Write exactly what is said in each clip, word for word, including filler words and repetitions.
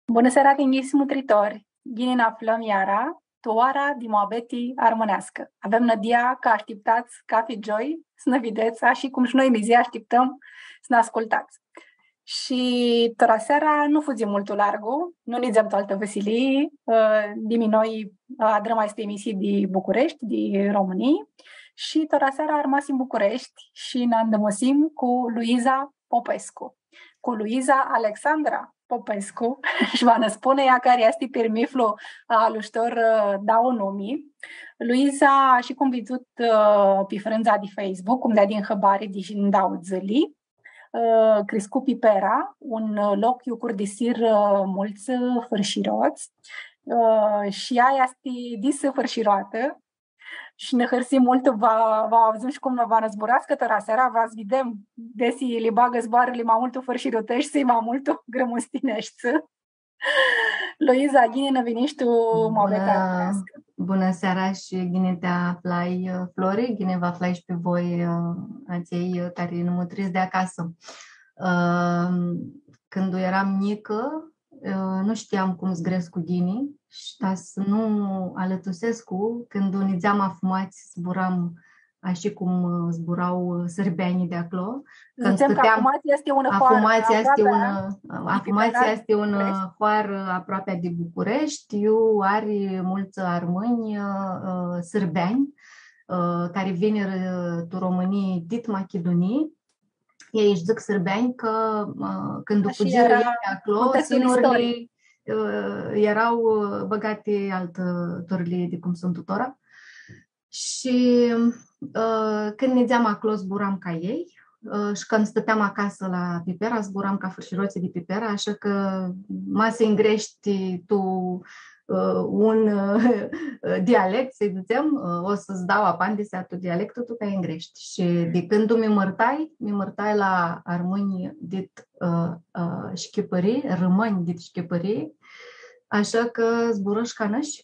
Bunã seara, tinjits mutritori! Ghini nã aflãm iara, tu oara di muabeti armãneascã. Avem nãdia cã ashtiptats cathi gioi s-nã videts, ashi cum shi noi mizi ashtiptãm s-nã ascultats. Shi tora seara nu fudzim multu largu, nu nidzem tu altã vãsilii, ã, dimi noi, ã, adrãm aestã emisii di Bucureshti, di Romãnii, shi tora seara armasim tu Bucureshti shi nã andãmusim cu Luiza Popescu, cu Luiza Alexandra Popescu, shi va nã spunã ea cari easti pirmithlu, ã, alushtor, ã, dauã numi. Luiza, ashi cum vidzut, ã, pi frãndza di Facebook, cum deadi hãbari di shi ndauã dzãli, ã, criscu Pipera, un, ã, loc iu curdisirã, ã, multsã, ã, fãrshirots, ã, shi ea easti disã fãrshiroatã, shi nã hãrsim multu, va, va avdzãm shi cum va nã zburascã tora seara, va s-videm desi li bagã zboarãli ma multu fãrshiruteshti, ma multu grãmustineshti. Luiza, ghini nã vinish tu muabeta armãneascã. Bunã seara shi ghini ti aflai, ã, Flori, ghini vã aflai shi pi voi, ã, atselj, ã, cari nã mutrits di acasã. Ã, cãndu eram njicã, ã, nu shtiam cum s-grescu ghini shi ta s-nu alãtusescu, cãndu nidzeam afumats, zburam ashi cum, ã, zbura, ã, sãrbeanjlji di aclo. Dzãtsem cã Afumatsi easti unã hoarã, Afumatsi easti aproapi, unã, ã, Afumatsi easti unã hoarã aproapi di Bucureshti, iu ari multsã armãnj, ã, ã, sãrbeanj, ã, cari vinirã tu Romãnii dit Machidunii. Elj ãsh dzãc sãrbeanj cã, ã, cãndu fudzirã elj di aclo, sinurli, ã, eara, ã, bãgati altã turlii di cum suntu tora. Shi, ã, cãndu nidzeam aclo, zburam ca elj, ã, shi cãndu stãteam acasã la Pipera, zburam ca fãrshirotslji di Pipera, ashã cã ma s-ngreshti tu, ã, un, ã, dialect, s-dzãtsem, ã, o s-tsã dau apandisea tu dialectul tu cari ngreshti. Shi di cãndu mi mãrtai, mi mãrtai la armãnj dit, ã, ã, Shchipãrii, rãmãnj dit Shchipãrii, ashã cã zburãsh ca nãsh.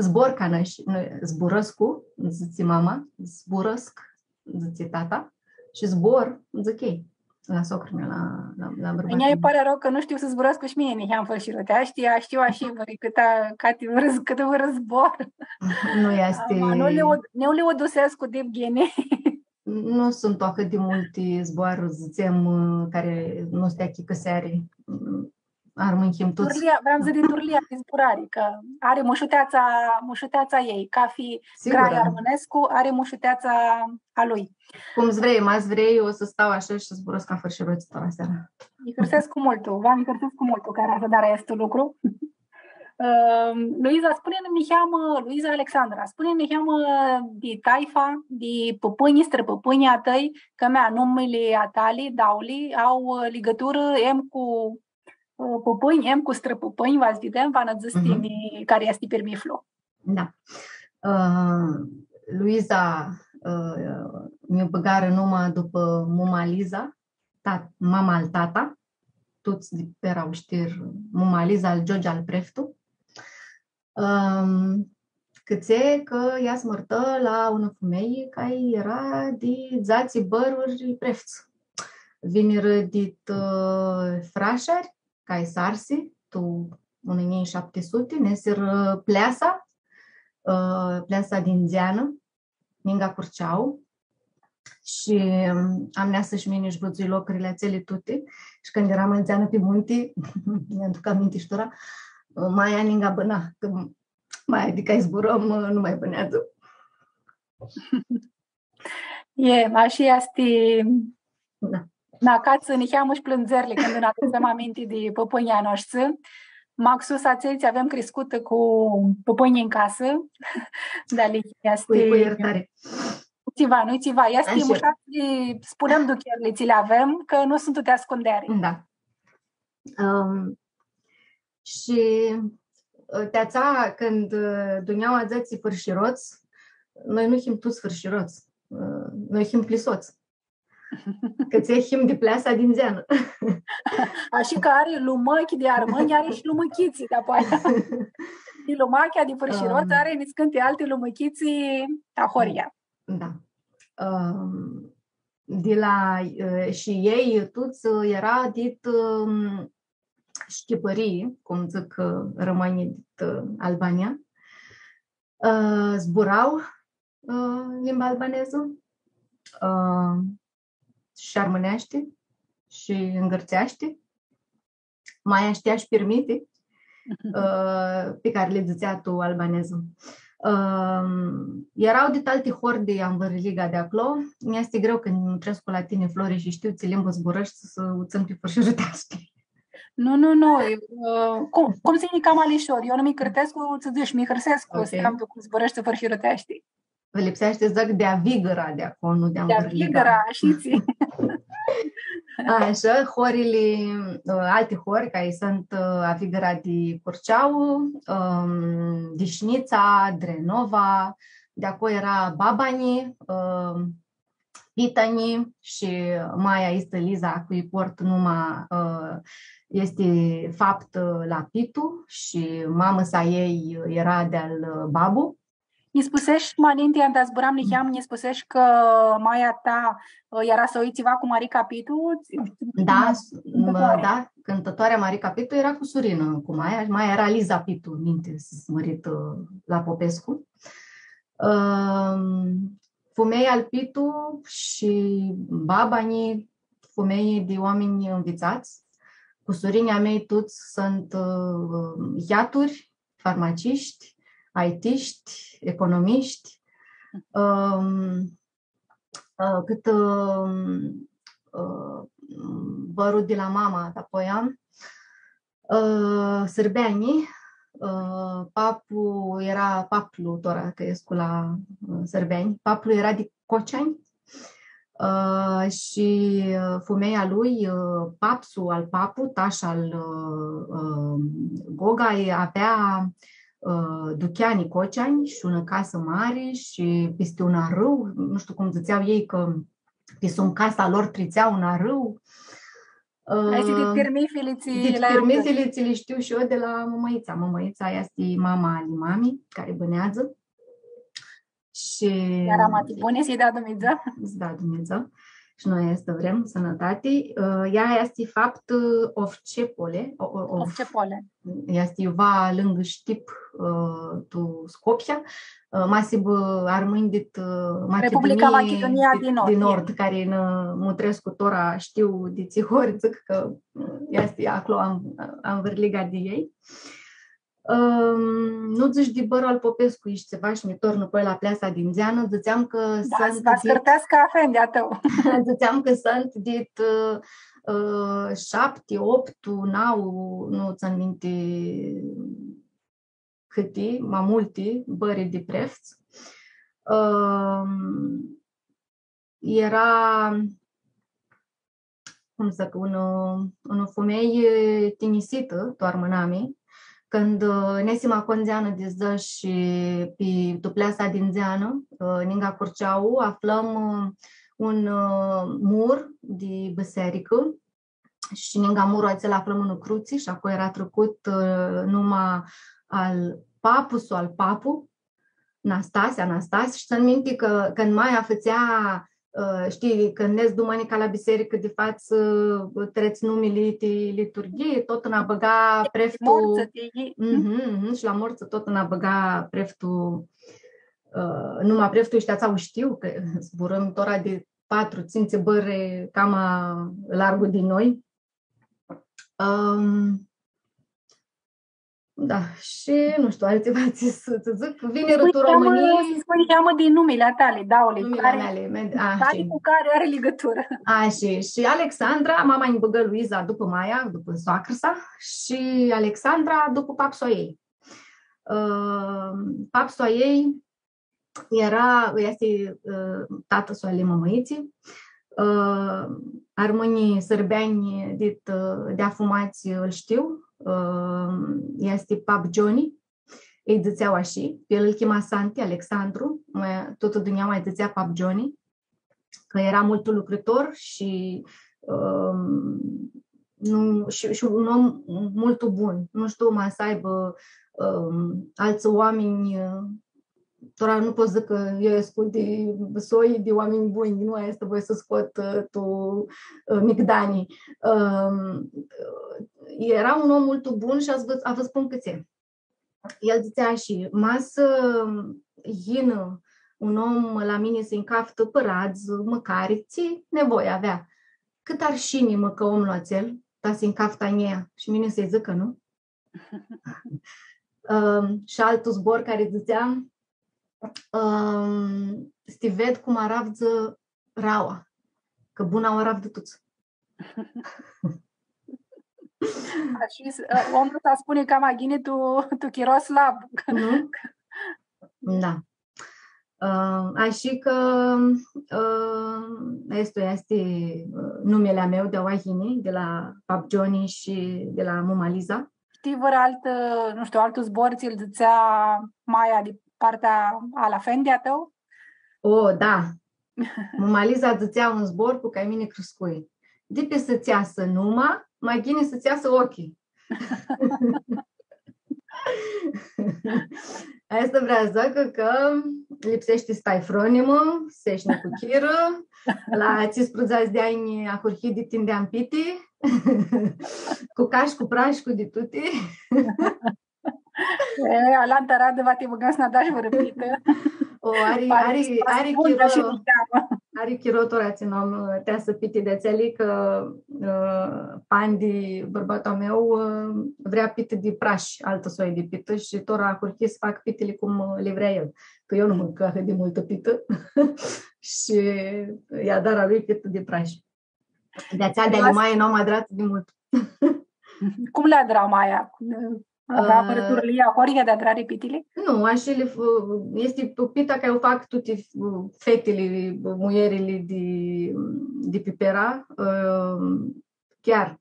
Zbor ca nãsh, nu, zburãscu, dzãtsi mama, zburãscu, dzãtsi tata, shi zbor, dzãc elj, la socrã-mea, la, la, la bãrbatlu. Nj-pari arãu cã nu shtiu s-zburãscu shi mini niheam fãrshiruteashti, a shtiu ashi, vãrã cãtã, cati vãrã, cãtã vãrã zbor. Nu easti. Ama nu li ud-, nu li udusescu dip ghini. Nu suntu ahãt di multi zboarã, dzãtsem, cari nu s-ti achicãseari. Armãnj him tuts. Turlia, vream s-dzãc di turlia di zburari, cã ari mushuteatsa, mushuteatsa ei, cathi grai armãnescu ari mushuteatsa a lui. Cum s-vrei, ma s-vrei, o s-stau ashã shi s-zburãscu ca fãrshirotslji tora seara. Mi hãrsescu multu, va mi hãrsescu multu cã ari ahtari aestu lucru. Ãm, Luiza, spuni-nã niheamã, Luiza Alexandra, spuni-nã niheamã di taifa, di pãpãnj, strãpãpãnj a tãi, cã mea, numili a tali, dauli, au, ã, ligãturã, em cu, ã, pãpãnj, em cu strãpãpãnj, va s-videm, va nã dzãts tini cari easti pirmithlu. Da. Ã, Luiza, ã, nj-u bãgarã numa dupã muma Liza, ta-, mama al tata, tuts di Pera u shtiu, muma Liza al George al preftu. Ãm, cãtse cã ea s-mãrtã la unã fumealji cari eara di dzatsi bãrnuri prefts. Vinirã dit, ã, Frashari, cari s-arsi, tu unã njilji shapti suti, nesirã Pleasa, ã, Pleasa di Ndzeanã, ninga Curceau. Shi, ãm, am neasã shi mini shi vãdzui locurli atseali tuti. Shi cãndu eram ndzeanã pi munti, nj-aduc aminti shi tora, maia ninga bãna, cã maia di cari zburãm, nu ma bãneadzã. E, ashi easti. Da. Nã acatsã niheamã shi plãndzearli cãndu nã adutsem aminti di pãpãnjlji a noshtri. Maxus atselj tsi avem criscutã cu pãpãnjlji tu casã. Dealihea easti. Cu, cu ljirtari. Tsiva, nu-i tsiva. Easti mushat s-spunem duchirli tsi li avem, cã nu suntu ti ascundeari. Da. Ãm, shi, ã, ti atsea, cãndu, ã, dunjaua dzãtsi fãrshirots, noi nu him tuts fãrshirots, ã, noi him plisots. Cã tsi him di Pleasa di Ndzeanã. Ashi cã ari lumãchi di armãnj, ari shi lumãchitsi, dapoaia. Di lumachea di fãrshirots, ãm, ari niscãnti alti lumãchitsi ahoryea. Da. Ãm, di la, ã, shi elj tuts, ã, eara dit, ãm, shchipãrii, cum dzãc, ã, rãmãnjlji dit, ã, Albania, ã, zbura, ã, limba albanezã, ã, shi armãneashti, shi ngãrtseashti. Maia shtea shi pirmiti, ã, pi cari li dzãtsea tu albanezã. Ã, eara dit alti hori di anvãrliga di aclo. Nj-easti greu cãndu mutrescu la tini, Flori, shi shtiu tsi limbã zburãshti, s-u tsãn pi fãrshiruteashti. Nu, nu, nu, eu, ã, cum, cum s-yini cama lishor? Eu nu mi cãrtescu, tsã dzãc, mi hãrsescu, ok, s-cãntu cum zburãshti fãrshiruteashti. Vã lipseashti s-dzãc di avigãra di aclo, nu di anvãrliga. Di avigãra, ashitsi. Ashã, horili, ã, alti hori, cari suntu, ã, avigãra di Curceau, ãm, Dishnitsa, Drenova, di aclo eara Babani, ãm, Pitani shi maia aistã Liza, a cui port numa, ã, easti faptã la Pitu shi mamã-sa a ljei eara di-al, ã, Babu. Nji spuseshi, ma ninti, anda zburam niheam, nji spuseshi cã maia ta, ã, eara soitã tsiva cu Marica Pitu? Da, s-, mã, da, cãntãtoarea Marica Pitu eara cusurinã cu maia, maia eara Liza Pitu, ninti s-mãritã, ã, la Popescu. Ãm, fumeia al Pitu shi Babani, fumeii di oaminj nvitsats, cusurinjlji a mei tuts suntu, ã, yiaturi, farmacishti, aitishti, economishti. Ãm, ã, cãt, ãm, ã, vãrã di la mama, dapoia, ã, sãrbeanj, ã, papu eara paplu, tora cã escu la, ã, sãrbeanj, paplu eara di Coceanj, ã, shi, ã, fumeia lui, ã, papsu al papu, tash al, ã, ã, Goga, e, avea, ã, ducheani Coceanj shi unã casã mari shi pisti un arãu, nu shtiu cum dzãtsea elj, cã pi sum casa lor tritsea un arãu. Ã, aesti dit pirmithili tsi, dit pirmithili tsi li shtiu shi eu di la mãmãitsa. Mãmãitsa easti mama ali mami, cari bãneadzã. Shi eara ma ti buni, s-lji da Dumnidzã. S-da Dumnidzã. Shi noi aestã vrem, sãnãtati. Ã, ea easti faptã, ã, Ofcepole, o, o, of-, Ofcepole. Easti iuva lãngã Shtip, ã, tu Scopia. Ã, ma s-hibã armãnj dit, ã, Republica Machidunia, Machidunia di, di Nord, di Nord, e, cari nã mutrescu tora, shtiu di tsi hori, dzãc cã, ã, easti aclo, am, am vãrliga di elj. Ãm, nu dzãsh di bãrlu al Popescu, easti tsiva shi mi tornu nãpoi la Pleasa di Ndzeanã, dzãtseam cã... Da, suntu s-va dit-, s-cãrteascã afendi a tãu. Dzãtseam cã suntu dit, ã, ã, shapti, optu, nau, nu tsãn minti cãti, ma multi bãri di prefts. Ãm, eara, cum s-dzãc, unã, unã fumeii tinjisitã tu armãnami, cãndu, ã, nesim aclo ndzeanã di dzãsh shi pi, tu Pleasa di Ndzeanã, ã, ningã Curceau, aflãm, ã, un, ã, mur di bisearicã, shi ningã murlu atsel aflãm unã crutsi shi aclo eara tricut, ã, numa al papu, su al papu, Nastasi, Anastasi, shi tsãn minti cã cãndu maia fãtsea, ã, shtii, cãndu nedz dumãnica la bisearicã di fatsã, ã, trets numili ti liturghii, totna bãga preftul. Mortsã, ti... Mhm, mhm, shi la mortsã totna bãga preftul, ã, numa preftul, shi atsea u shtiu, cã zburãm tora di patru, tsintsi bãri cama largu di noi. Ãm, da, shi, nu shtiu, altsiva tsi s-, s-dzãc, vinirã tu Romãnii. Spuni niheamã di numili a tali, dauli, numili a cari, meali, me-, a, cari shi cu cari ari ligãturã. A, shi, shi Alexandra, mama nj-bãgã Luiza dupã maia, dupã soacrã-sa, shi Alexandra dupã papsu a ljei. Ãm, papsu a ljei, eara, easti, ã, tatã-su ali mãmãitsi. Ã, armãnjlji sãrbeanj dit, ã, di afumats ãl shtiu, ã, easti pap Gioni, elj dzãtsea ashi, pi el ãl chima Santi, Alexandru, ma, tutã dunjaua lji dzãtsea pap Gioni, cã eara multu lucrãtor shi, ãm, nu, shi, shi un om multu bun. Nu shtiu ma s-aibã, ãm, altsã oaminj, ã, tora nu pot s-dzãc cã eu escu di soi di oaminj bunj, nu aestã voi s-scot, ã, tu, ã, migdani. Ãm, eara un om multu bun shi a s-vã, a vã spun cãtse. El dzãtsea ashi, ma s-yinã un om la mini s-nj-caftã pãradz, mãcari, tsi nevoie avea. Cãtã arshini mãcã omlu atsel, ta s-nj-caftã a njia shi mini s-lji dzãc cã nu? Ãm, shi altu zbor cari dzãtsea, ãm, s-ti ved cum aravdzã raua, cã buna u aravdã tuts. Ashi, ã, omlu ta spuni cama ghini tu, tu chiro slab. Mhm. Da. Ã, ashi cã, ã, aestu easti, ã, numili a meu di aoa yini, di la Pap Johnny shi di la Muma Liza. Shtii vãrã altã, nu shtiu, altu zbor tsi-l dzãtsea maia di partea a la fendi a tãu? O, da. Muma Liza dzãtsea un zbor cu cai mini criscui. Di pi s-tsã easã numa, ma ghini s-tsã easã oclji. Aestã vrea s-dzãcã cã lipseashti s-stai fronimã, s-eshti nicuchirã, la tsisprãdzatsi di anj ahurhii di tindeam piti, cu cash, cu prash, cu di tuti. E, alantã aradã va ti bãgãm s-nã dash vãrã pitã. O, ari, ari, ari chiro, ari chiro tora tsi nu am, ã, teasã piti di atseali cã, ã, Pandi, bãrbatlu a meu, ã, vrea pitã di prash, altã soi di pitã shi tora ahurhi s-fac pitili cum, ã, li vrea el. Cã eu nu mãnc ahãt di multã pitã. Shi lj-adar a lui pitã di prash. Di atsea, di ali maia nu am adrat di multu. Cum li adra maia? Avea, ã, apãrãturlii ahoryea di adrari pitili? Nu, ashi li f-, easti pita cari u fac tuti f-, fetili, muljerli di, di Pipera, ã, chiar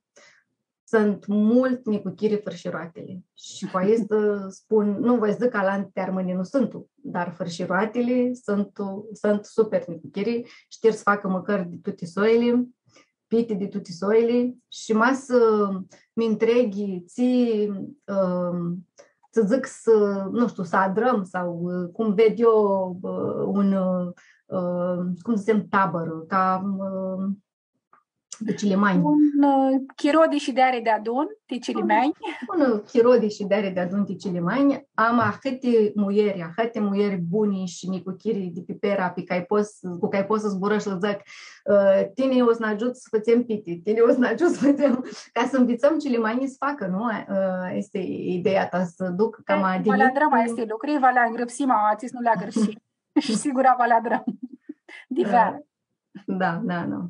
suntu multu nicuchiri fãrshiroatili. Shi cu aestã spun, nu voi s-dzãc cã alanti armãni nu suntu, dar fãrshiroatili suntu, suntu super nicuchiri, shtiu s-facã mãcãri di tuti soili, piti di tuti soili shi ma s-mi ntreghi tsi, ãm, s-dzãc s-, nu shtiu, s-adrãm sau, ã, cum ved eu, ã, un, ã, cum dzãtsem, tabãrã, ca, ã, di cilimeanj. Un, ã, chiro di shideari deadun, di cilimeanj. Un, un chiro di shideari deadun di cilimeanj. Am ahãti muljeri, ahãti muljeri buni shi nicuchiri di Pipera pi cai pots, cu cai pots s-zburãshti, lã dzãc, ã, tini o s-nã agiuts s-fãtsem piti, tini o s-nã agiuts s-fãtsem, ca s-nvitsãm cilimeanjlji s-facã, nu? Ã, easti ideea ta s-duc cama di... Va li adrãm aesti lucri, va li angrãpsim, aoatsi s-nu li agãrshim. Shi sigura va li adrãm. Di vearã. Da, da, da.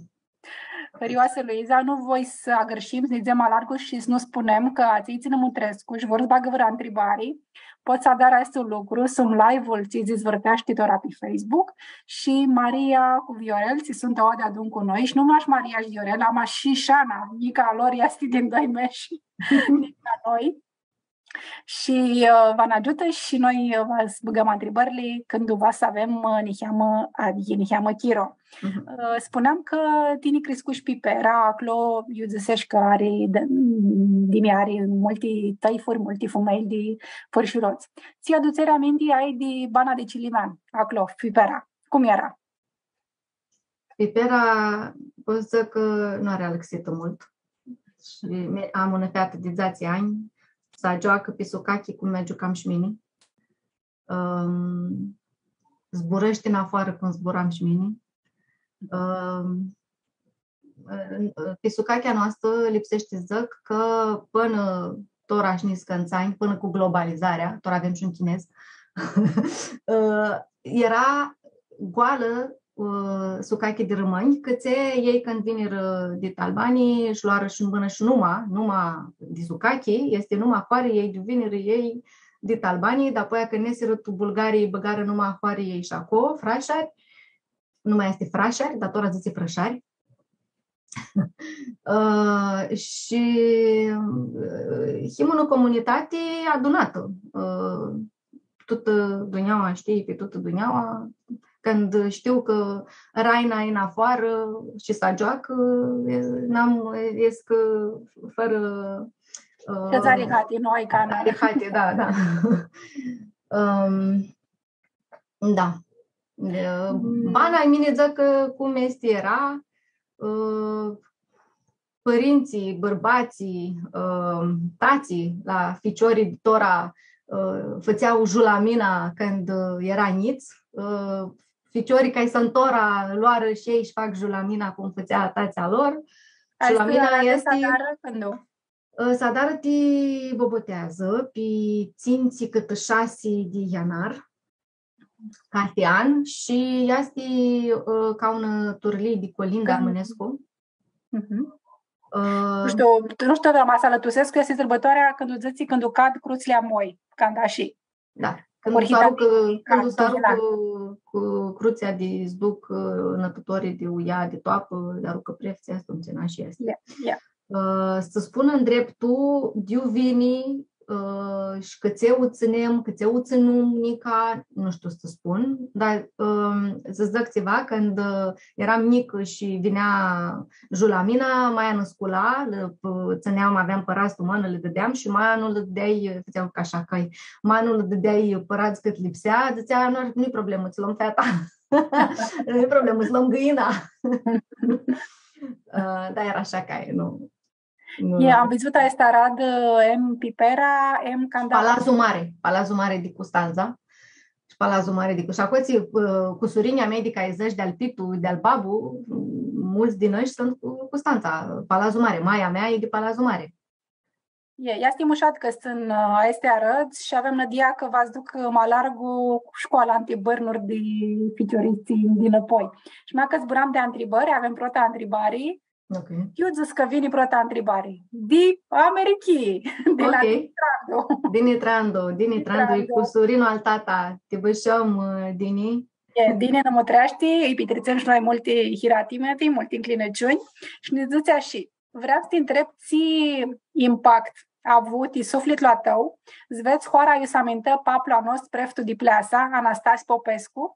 Hãrioasã Luiza, nu voi s-agãrshim, s-nidzem ma largu shi s-nu spunem cã atselj tsi nã mutrescu shi vor s-bagã vãrã ntribari, pot s-adarã aestu lucru, sum live-ul tsi s-dizvãrteashti tora pi Facebook shi Maria cu Viorel, tsi suntu aoa deadun cu noi, shi nu mash Maria shi Viorel, ama shi Shana, nica a lor easti di doi meshi, nica noi. Shi, ã, va nã agiutã shi noi, ã, va s-bãgãm ntribãrli cãndu va s-avem, ã, niheamã, ã, niheamã chiro. Mhm. Ã, spuneam cã tini criscushi Pipera, aclo iu dzãseshi cã ari, di, di, ari multi tãifuri, multi fumelj di fãrshirots. Tsi adutseri aminti ai di bana di cilimeanj, aclo, Pipera? Cum eara? Pipera, pot s-dzãc cã nu ari alãxitã multu. Shi mi-, am unã featã di dzatsi anj, s-agioacã pi sucachi cum mi-agiucam shi mini. Ãm, zburãshti nafoarã cum zburam shi mini. Ãm, pi sucachea noastrã lipseashti s-dzãc cã pãnã tora shi niscãntsã anj, pãnã cu globalizarea, tora avem shi un chinez, ã, eara goalã, ã, sucachi di rãmãnj, cãtse elj cãndu vinirã dit Albanii, sh-loarã shi mbãnã shi numa, numa di sucachi, easti numa ahoarã, elj di vinirã elj dit Albanii, dapoaia cãndu nesirã tu Bulgarii, bãgarã numa ahoarã elj shi aclo, frashari, numa easti frashari, dar tora dzãtsi frãshari. Ã, shi, ã, him unã comunitati adunatã. Ã, tutã dunjaua, shtii, pi tutã dunjaua, cãndu shtiu cã Raina e nafoarã shi s-agioacã, e, n-am, escu fãrã, ã, shi ari hati, nu ai canã. Ari hati, da, da. Ãm, Da. Ã, bana, mini dzãc cã cum easti, eara, ã, pãrintsãlj, bãrbatslji, ã, tatãlj la ficiorlji di tora, ã, fãtsea julamina cãndu, ã, eara njits, ã, ficiorlji cari suntu tora loarã shi elj shi fac julamina cum fãtsea tatãlj a lor. Aestã julamina easti s-adarã cãndu? Ã, s-adarã ti boboteadzã, pi tsintsi cãtã shasi di ianar, cathi an, shi easti, ã, ca unã turlii di colindã armãnescu. Mhm. Ã, nu shtiu, nu shtiu, dar ma s-alãtusescu, easti sãrbãtoarea cãndu dzãtsi, cãndu cad crutsli a moi, canda shi. Da. Cãndu s-arucã, cãndu s-arucã cu crutsea di s-ducã, ã, nãtãtorlji di uia, di toapã, lj-arucã preftsãlji, atumtsea, na, shi easti. Ia, ia. Ã, s-spunã ndreptu, di iu vini, ã, shi cãtse u tsãnem, cãtse u tsãnum nica, nu shtiu s-spun, dar, ã, s-dzãc tsiva, cãndu, ã, eram njicã shi vinea julamina, maia nã scula, lã, ã, tsãneam, aveam pãradz tu mãnã, lã dãdeam shi maia nu lã dãdeai, fãtseam ca ashã, cã maia nu lã dãdeai pãradz cãt lipsea, dzãtsea, „Nu, nu-i problemã, tsã lom feata.” „Nu-i problemã, tsã lom gãina.” Ã, da, eara ashã ca e, nu, nu. E, am vidzutã aestã aradã, em Pipera, em canda. Palazul Mare, Palazul Mare di Custandza. Shi Palazul Mare di Custandza. Shi aclo, ã, cusurinjlji a mei di cai dzãts, di-al Pitu, di-al Babu, multsã di noi suntu cu Custandza. Palazul Mare, maia mea e di Palazul Mare. E, easti mushat cã suntu, ã, aesti arãdz shi avem nãdia cã va s-duc, ã, ma largu cu shcoala nãinti bãrnuri di ficiorits dinãpoi. Shi ma cã zburam di ntribãri, avem prota ntribari. Ok. Iu dzãts cã vini prota ntribari? Di Americhii, di la Dini Trandu. Dini Trandu, Dini Trandu, e cusurinlu al tata. Ti bãshãm, ã, Dini. E, Dini nã mutreashti, lji pitritsem shi noi multi hiratimati, multi ncljinãciunj. Shi nã dzãtsi ashi: Vream s-ti ntreb tsi impact a avut ti suflitlu a tãu s-vedz hoara iu s-amintã paplu a nostru, preftul di Pleasa, Anastasi Popescu,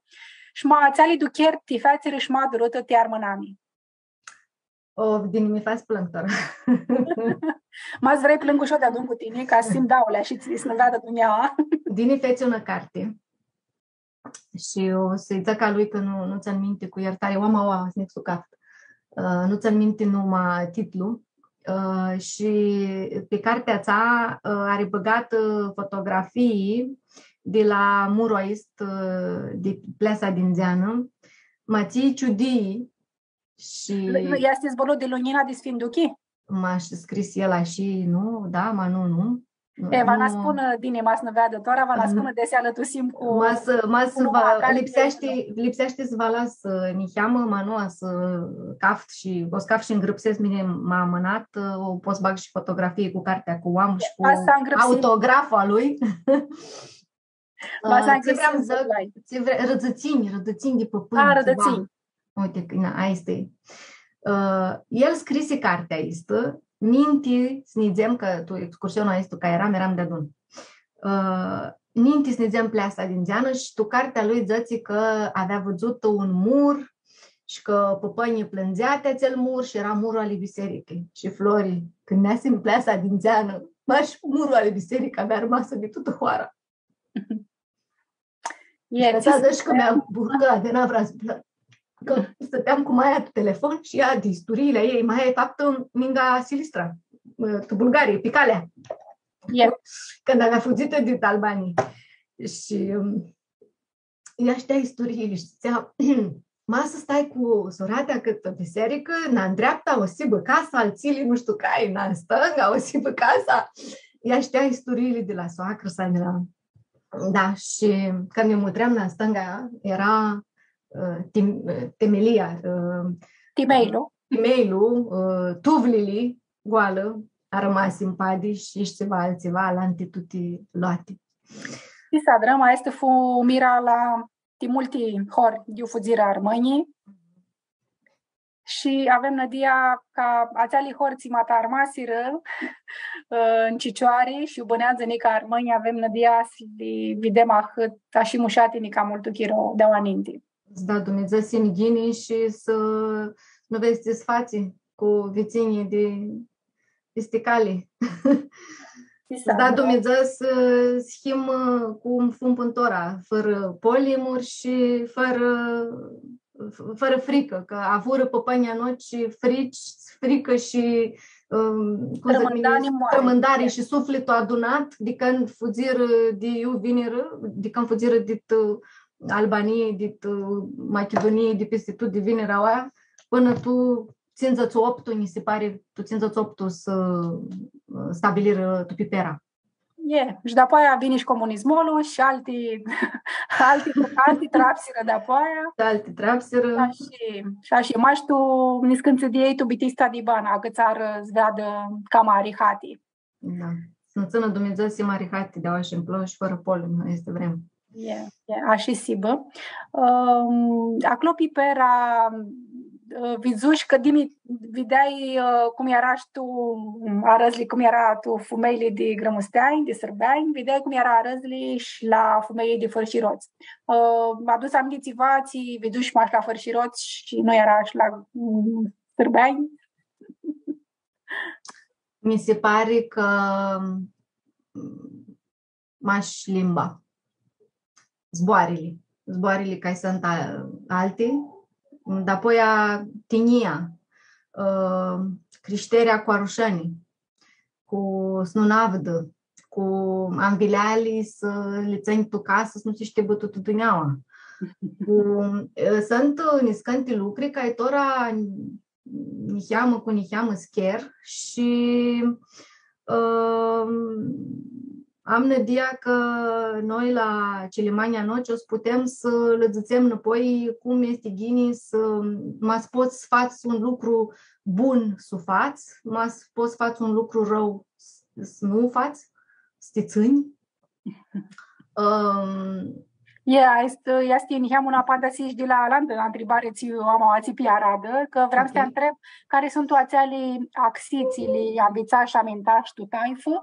shi ma atseali ducheri ti featsirã shi ma durutã ti armãnami. O, Dini, mi fats s-plãngu tora. Ma s-vrei plãngu shi eu deadun cu tini, ca s-him dauli shi tsi, s-nã veadã dunjaua. Dini fetsi unã carti. Shi eu s-lji dzãc a lui cã nu, nu tsãn minti, cu iertari, oama, oa, s-neg s-u caftu. Ã, nu tsãn minti numa, titlu. Ã, shi pi cartea atsea, ã, ari bãgatã, ã, fotografii di la murlu aestu, ã, di Pleasa di Ndzeanã. Ma tsi ciudii, shi nu, nu, easti zborlu di Lunjina di Sfinduchi? Ma shi scrisi el ashi, nu? Da, ma nu, nu. E, va nã spunã, Dini, ma s-nã veadã tora, va nã spunã desi alãtusim cu, ma s-, ma s-va, lipseashti, lipseashti s-va las, ã, niheamã, ma nu, va s-caftu shi, va s-caftu shi ngrãpsescu, mini ma amãnat, ã, o pot s-bag shi fotografii cu cartea, cu oamu shi cu autograful a lui. Ma s-, ã, tsi vream s-dzãc, tsi vre-, rãdãtsinj, rãdãtsinj di pãpãnj, a, tsiva. Rãdãtsinj. Uite, na, aestã e. Ã, el scrisi cartea aestã, ninti s-nidzem, cã tu excursionlu aestu, cã eram, eram deadun. Ã, ninti s-nidzem Pleasa di Ndzeanã shi tu cartea lui dzãtsi cã avea vidzutã un mur shi cã pãpãnjlji plãndzea ti atsel mur shi eara murlu ali bisearicã. Shi Flori, cãndu neasim Pleasa di Ndzeanã, mash murlu ali bisearicã avea armasã di tutã hoara. E, tsi s-dzãc cã mi-am burcã, di n-am vrea s-, cã stãteam cu maia tu telefon shi ea di isturiili a ljei, maia e faptã ningã Silistra, tu Bulgarii, pi calea. E. Cãndu avea fudzitã di Albanii. Shi, ãm, ea shtea isturiili shi dzãtsea, „Ma s-stai cu suratea cãtã bisearicã, na ndreapta o s-hibã casa, al tsilji nu shtiu cari, na stãnga o s-hibã casa.” Ea shtea isturiili di la soacrã-sa, di la Da, shi cãndu mi mutream na stãnga, eara, ã, tim-, ã, temelia, ã, Timeili. Timeili, ã, tuvlili, goalã, armasi mpadi shi, shi tsiva, altsiva, alanti tuti loati. Shi s-adrãm, aestã fu mira la ti multi hori di iu fudzirã armãnjlji. Shi avem nãdia ca atseali hori tsi ma ta armasirã, ã, tu cicioari shi bãneadzã nica armãnj, avem nãdia s-li videm ahãt, ashi mushati nica multu chiro di aoa ninti. S-da Dumnidzã s-yinã ghini shi s-nu vedz tsi s-fatsi cu vitsinjlji di pisti cali. Exact. Da, Dumnidzã s-, s-him, ã, cum fum pãn tora, fãrã polimuri shi fãrã, f-, fãrã fricã, cã avurã pãpãnjlji a noshtri frici, fricã shi, ãm, cum dzãc mini, trãmãndari moari. Trãmãndari shi suflitlu adunat, di cãndu fudzirã di iu vinirã, di cãndu fudzirã dit, ã, Albanii, dit, ã, Machidunii, di pisti tut di vinirã aoa, pãnã tu tsindzãts optu, nji si pari, tu tsindzãts optu s-, ã, stabilirã tu Pipera. E, shi dapoaia vini shi comunismolu shi alti, alti, alti trapsirã dapoaia. Shi alti trapsirã. Shi ashi, shi ashi, mash tu niscãntsã di elj, tu Bitisa di Bana, acãtsarã s-veadã cama arihati. Da. S-nã tsãnã Dumnidzã s-him arihati di aoa shi nclo shi fãrã polim, aestã vrem. E, e, ashi s-hibã. Ãm, aclo Pipera, ã, vidzush cã dimi, videai, ã, cum eara shi tu, ãm, arãdzli, cum eara tu fumeljli di grãmusteanj, di sãrbeanj, videai cum eara arãdzli shi la fumeljli di fãrshirots. Ã, mi-aduc aminti tsiva, tsi vidzush mash la fãrshirots shi nu eara shi la, ãm, sãrbeanj? Mi si pari cã, ãm, mash limba, zboarãli, zboarãli cari suntu a-, alti, dapoia tinjia, ã, crishtirea cu arushani, cu s-nu nã avdã, cu anvileali s-li tsãnj tu casã, s-nu si shtibã tutã dunjaua. Cu, ã, suntu niscãnti lucri cari tora niheamã cu niheamã s-cher shi, ãm, am nãdia cã noi la cilimeanjlji a noshtri o s-putem s-lã dzãtsem nãpoi cum easti ghini s-, ma s-pots s-fats un lucru bun s-u fats, ma s-pots s-fats un lucru rãu s-, s-nu u fats, s-ti tsãnj. Ãm, e, aestã easti, easti niheamã unã apandisi shi di la alantã ntribari tsi u am aoatsi pi aradã, cã vream s-ti ntreb cari suntu atseali axii tsi li anvitsash shi amintash tu taifã,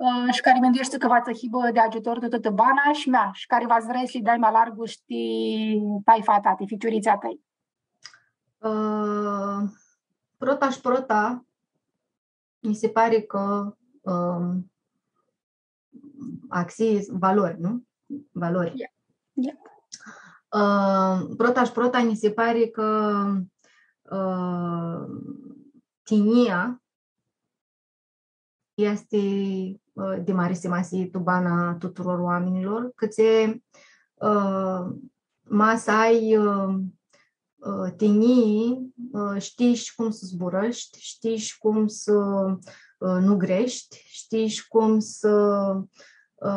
ã, shi cari mindueshti cã va tsã hibã di agiutor tu tutã bana shi mea, shi cari va s-vrei s-li dai ma largu shi ti taifa ta, ti ficiuritslji a tãi. Ã, prota shi prota, mi si pari cã, ãm, axii, valori, nu? Valori. Ie, ie. Ãm, prota shi prota, mi si pari cã, ã, tinjia easti, ã, di mari simasii tu bana a tuturor oaminjlor, cãtse, ã, ma s-ai, ã, ã, tinjii, ã, shtii shi cum s-zburãshti, shtii shi cum s-, ã, nu greshti, shtii shi cum s-, ã,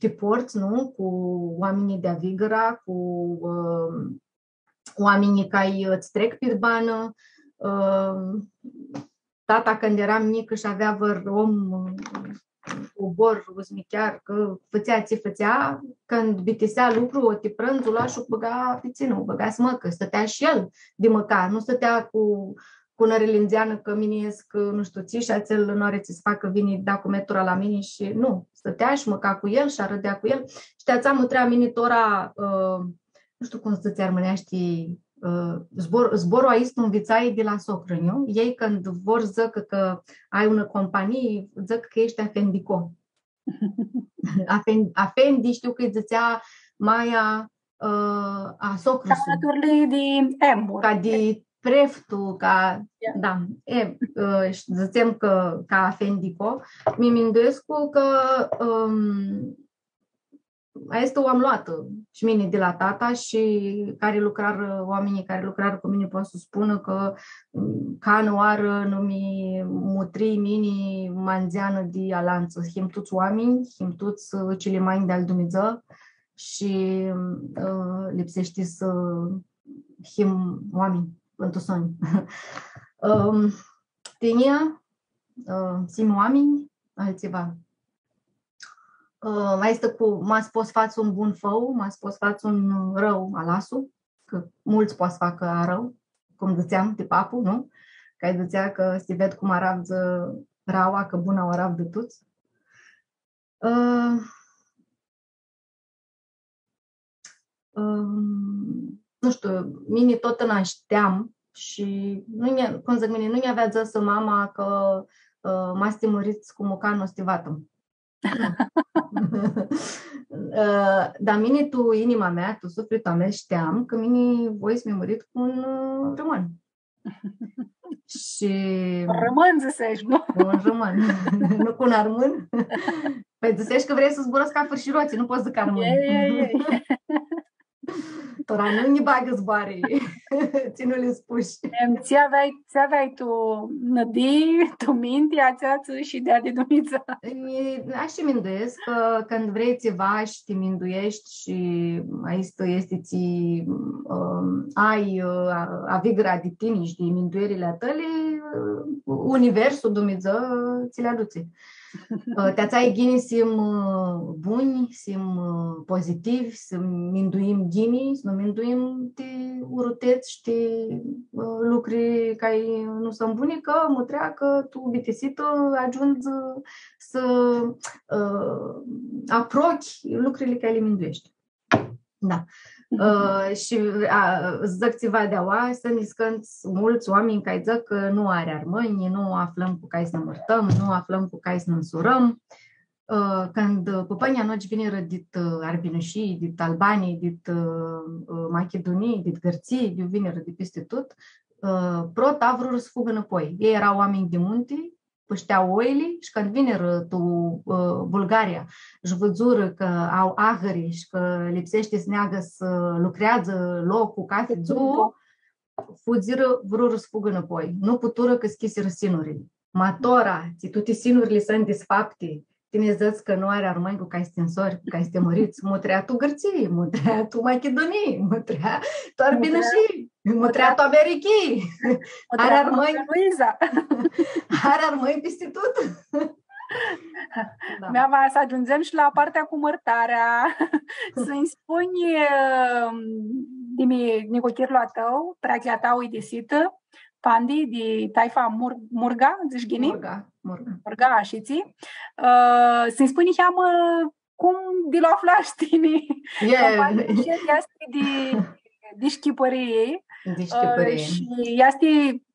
ti ports, nu? Cu oaminjlji di avigãra, cu, ã, oaminjlji cari ts-trec pi banã, ã, tata, cãndu earam njicã shi avea vãr om, ã, obor, uzmichear, cã fãtsea tsi fãtsea, cãndu bitisea lucru, oti prãndzu, u lua shi u bãga pi tsinã, u bãga s-mãcã, stãtea shi el di mãca, nu stãtea cu, cu nãrili ndzeanã cã mini escu, nu shtiu tsi, shi atsel nu ari tsi s-facã, vini, da cu metura la mini shi nu, stãtea shi mãca cu el shi arãdea cu el. Shi ti atsea mutrea mini tora, ã, nu shtiu cum s-dzãtsi armãneashti, ã, zbor-, zborlu aestu u nvitsai di la socrã, nu? Elj cãndu vor s-dzãcã cã ai unã companii, dzãc cã eshti afendico. Afen-, afendi, shtiu cã lji dzãtsea maia, ã, a socrusui. Ca turlii di embur. Ca di preftu, ca, da, e, ã, shi dzãtsem cã, ca afendico. Mi minduescu cã, ãm, aestã u am loatã shi mini di la tata shi cari lucrarã, oaminjlji cari lucrarã cu mini pot s-spunã cã, mm, canãoarã nu mi mutrii mini ma ndzeanã di alantsã. Him tuts oaminj, him tuts, ã, cilimeanj di al Dumnidzã shi, ã, lipseashti s-him oaminj pãn tu soni. Ãm, tinjia, ã, s-him oaminj, altsiva. Ã, aestã cu, ma s-pots s-fats un bun, fã-u, ma s-pots s-fats un rãu, alas-u, cã multsã pot s-facã arãu, cum dzãtseam, ti papu, nu? Cã lji dzãtsea cã s-ti ved cum aravdzã raua, cã buna u aravdã tuts. Ã, ãm, nu shtiu, mini totna shteam shi nu nj-, cum dzãc mini, nu nj-avea dzãsã mama cã, ã, ma s-ti mãrits cu mucanlu, s-ti vatãm. Ã, dar mini, tu inima mea, tu suflitlu a meu, shteam cã mini voi s-mi mãrit cu un, ã, rãmãn. Shi... Rãmãn, dzãsesh, nu? Cu un rãmãn. Nu cu un armãn? Pãi dzãsesh cã vrei s-zburãscu ca fãrshirotslji, nu pot s-dzãc armãn. Ei, ei, ei. Tora nu nji bagã zboarã tsi nu li spush. Em, tsi aveai, tsi aveai tu nãdii, tu minti, atsea tsi shi di Dumnidzã. E, ashi minduescu cã cãndu vrei tsiva shi ti mindueshti shi aestã easti tsi, ãm, ai, ã, a, avigra di tini shi di minduerli a tali, ã, Universul, Dumnidzã, tsi li adutsi. Ã, ti atsea e ghini s-him, ã, bunj, s-him, ã, pozitivi, s-minduim ghini, s-nu minduim ti urutets shi ti, ã, lucri cari nu sãntu buni, cã mutrea cã tu bitisitã agiundzi s-, ã, aprochi lucrili cari li mindueshti. Da. Ã, shi, a, dzãc tsiva di aoa, suntu niscãntsã multsã oaminj cari dzãc cã nu ari armãnj, nu aflãm cu cai s-nã mãrtãm, nu aflãm cu cai s-nã nsurãm. Ã, cãndu, ã, pãpãnjlji a noshtri vinirã dit, ã, Arbinushii, dit Albanii, dit, ã, ã, Machidunii, dit Gãrtsii, di iu vinirã di pisti tut, ã, prota vrurã s-fugã nãpoi. Elj eara oaminj di munti, pãshtea oili shi cãndu vinirã tu, ã, Bulgaria shi vidzurã cã au ahãri shi cã lipseashti s-neagã s-lucreadzã loclu cathi dzuã, fudzirã, vrurã s-fugã nãpoi. Nu puturã cã s-cljisirã sinurli. Ma tora, tsi tuti sinurli suntu disfapti, tini dzãts cã nu ari armãnj cu cai s-ti nsori, cu cai s-ti mãrits, mutrea tu Gãrtsii, mutrea tu Machidunii, mutrea tu Arbinushii, mutrea tu Americhii. Ari armãnj. Luiza. Ari armãnj pisti tut. Da. Mea, va s-agiundzem shi la partea cu mãrtarea. S-nji spunj, ãm, di mi-, nicuchirlu a tãu, prachea ta uidisitã, Pandi, di taifa Mur-, Murga, dzãts ghini? Murga, Murga. Murga, ashitsi. Ã, s-nji spunj niheamã cum di lu aflash tini. E. Cã Pandi shi el easti di, di Shchipãrii. Di Shchipãrii. Ã, shi easti